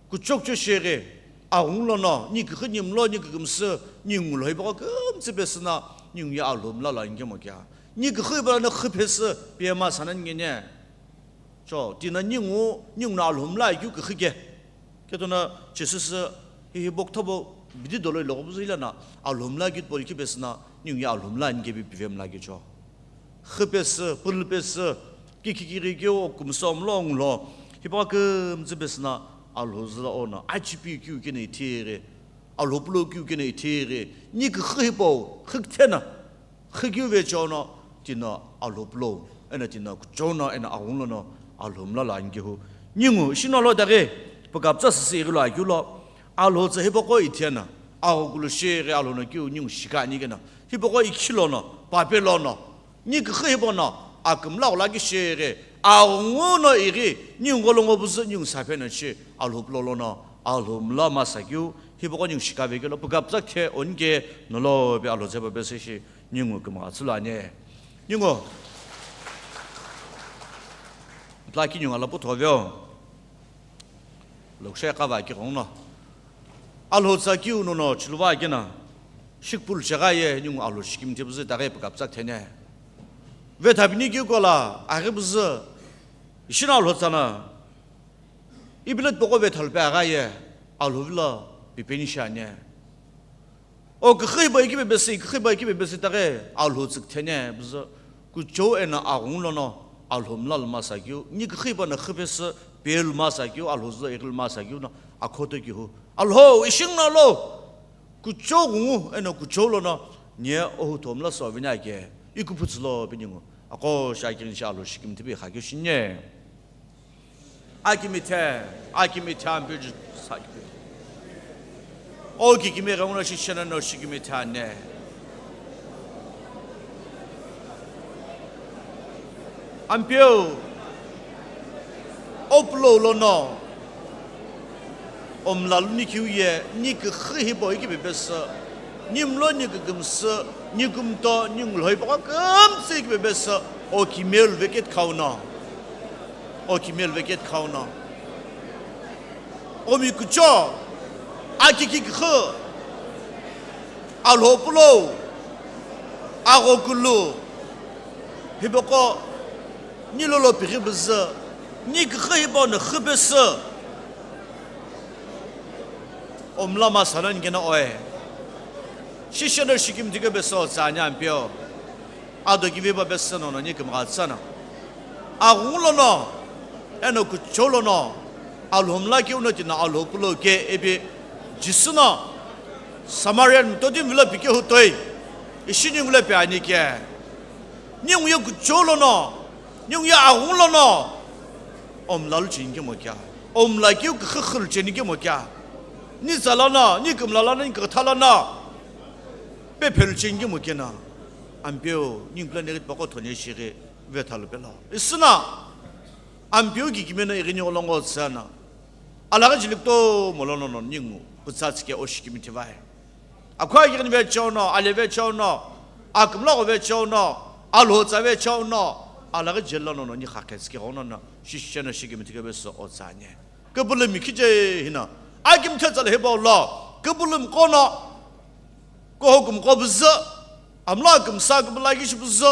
Kuchou kuchou shighi, aghungu lono, ni kükhi ni mlo, ni kükümsü, ni ngulo, hipaqo kümtsü pesü na, ningu ye Alhou mla lo anikemo kea. Ni kükhi pa no khipesü, piyema sana ngene. Cho, tina ningu, ningu no Alhou mla keu kükhi ke. Keto no Jisü sü, hi hi bok thabo, bidi dolo ilo ko buzu ila na, Alhou mla keu tipau likhi pesü na, ningu ye Alhou mla anike pi pive mla kecho. Khipesü, pulupesü, kikhikiri keu, kümsü mlo ngulo, hipaqo kümtsü pesü na Alhou zülo ono, achipi keu kena ithighi, Alhou pulo keu kena ithighi, ni kükhi hipau, khikthena, khikeu vecheo no, tino Alhou pulo, eno tino kuchou no, eno aghungu lono, Alhou mla lo anikehu. Ningu, ishi no lo daghi, pukapütsa sisi ighi lo akeu lo, Alhou tsü hipaqo ithena, aghokulu shighi Alhou no keu ningu shika ani kena, hipaqo ikhi lono, pape lono, ni kükhi hipau no, akümla gholo kishighi, aghungu no ighi, ningu gholo ngo püzü, ningu saphe no shi, Alhou pulo lono, Alhou mla masa keu, hipaqo ningu shika vekeu lo, pukapütsa khe onike, nolo pi Alhou tsepa pesü shi, ningu kümgha tsü lo ane. Ningu, pla ki ningu ala pu thoveo. Lokshe kava ki ghongno. Alhou tsa kiu nono chiluva kena. Shikpul chegha ye ningu Alhou shikimthi püzü daghi pukapütsa thene. Vethapni keu kola, aghi püzü. Ishi no Alhou tsana. Ipilet poko vethalu pe agha ye. Alhou vilo pipeni shane. O kükhi hipau ikipepesü, kükhi hipau ikipepesü taghi Alhou tsükthene püzü kuchou eno aghungu lono Alhou mla lo masa keu, ni kükhi hipau no khipesü pe lo masa keu, Alhou zülo ighi lo masa keu no akhoto kihu. Alhou, ishi no lo, kuchou ghungu eno kuchou lono, ni ohu thomla sovini ake, ikuphu tsülo pi ningu, aqo shi akirin shi Alhou shikimthi pi kha keu shinye. Akimithe, akimithe Ampeu Jisü akimithe. O kikimi ghenguno shishena no shikimithe ane. Ampeu, o pulo lono. Omlalu nikhiu ye, ni küxü hipau ikipepesü, ni mlo ni kükümsü, ni kümto, ni ngulhoi paqo kümtsü ikipepesü, o kimelu veketkhau no. O kimelu veketkhau no. Omi kucho, akiki küxü, alho pulou, agho kulu, hipaqo, ni lolo pighi püzü, ni küxü hipau no xüpesü. Omlama sano nikeno oe. Shishono shikimthi kepesü otsa ani Ampeu. Ado kivipa pesü nono ni kümgha tsüno. Aghungu lono, eno kuchou lono, Alhou mlakeu no tino Alhou pulou ke ipi Jisü no Samarian mtotimi vilo pikehu toi, ishi ningu lo pi ani ke. Ningu ye kuchou lono, ningu ye aghungu lono, omlalu cheni kemo kea, omlakeu küxü xülu cheni kemo kea, ni tsa lono, ni kümla lono, ni kükha lono, pephelu cheni kemo keno, Ampeu, ningu lo ni ghitipaqo thoni shighi vethalu pelo. Isüna, Ampeu kikimiye no ighini olongo tsüno, alaghi jeli kutomo lono no ningu pütsa tsike oshikimithi vai. Akhu aghini vecheo no, ale vecheo no, akümla gho vecheo no, alhotsa vecheo no, alaghi jeli lono no ni khaqhe tsike ghono no, shishono shikimthi kepesü otsa ani. Küpülümi khiche hino, akimthe tsala hipau lo, küpülümi qono, kuhou kümqo püzü, amla kümsa küpüla kishi püzü,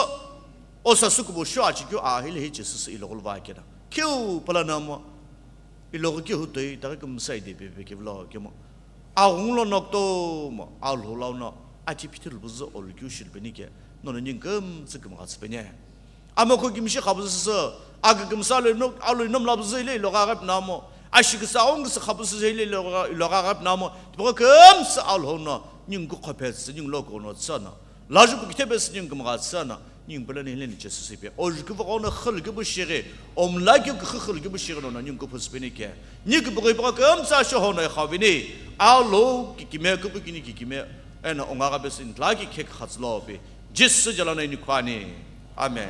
o sasü kubo shu achikeu a hile hiche süsü iloghulu va keno. Khiu pala namo, iloghi kehu toi, taghi kümsa ide pepe kevilo kemo. Aghungu lono kutomo, Alhou lau no, athi phithulu püzü olukeu shilu peni ke, nono ningu kümtsü kümgha tsü peni. Amokho kimishi khapusu sü, akükümsa alo ino, alo ino mla püzü hile ilogha aghi pinamo, ashiküsa aghungu küsü khapusu sü hile ilogha, ilogha aghi pinamo, tipaqo kümtsü Alhou no, ningu kukhophe tsü, ningu lo kuno tsüno. Lajupu kithe pesü ningu kümgha tsüno, ningu pelo ni hile ni che süsü ipi. Ojuku vaqo no xülu kipu shighi, omlakeu küxü xülu kipu shighi nono ningu kuphu sü peni ke. Ni küpüghü ipaqo kümtsü asho hono ikhavini, Alhou kikimiye, küpükini kikimiye, eno ongagha pesü ni tla ki khe kükha tsü lo pi. Jisü jala no inikhu ani. Amen.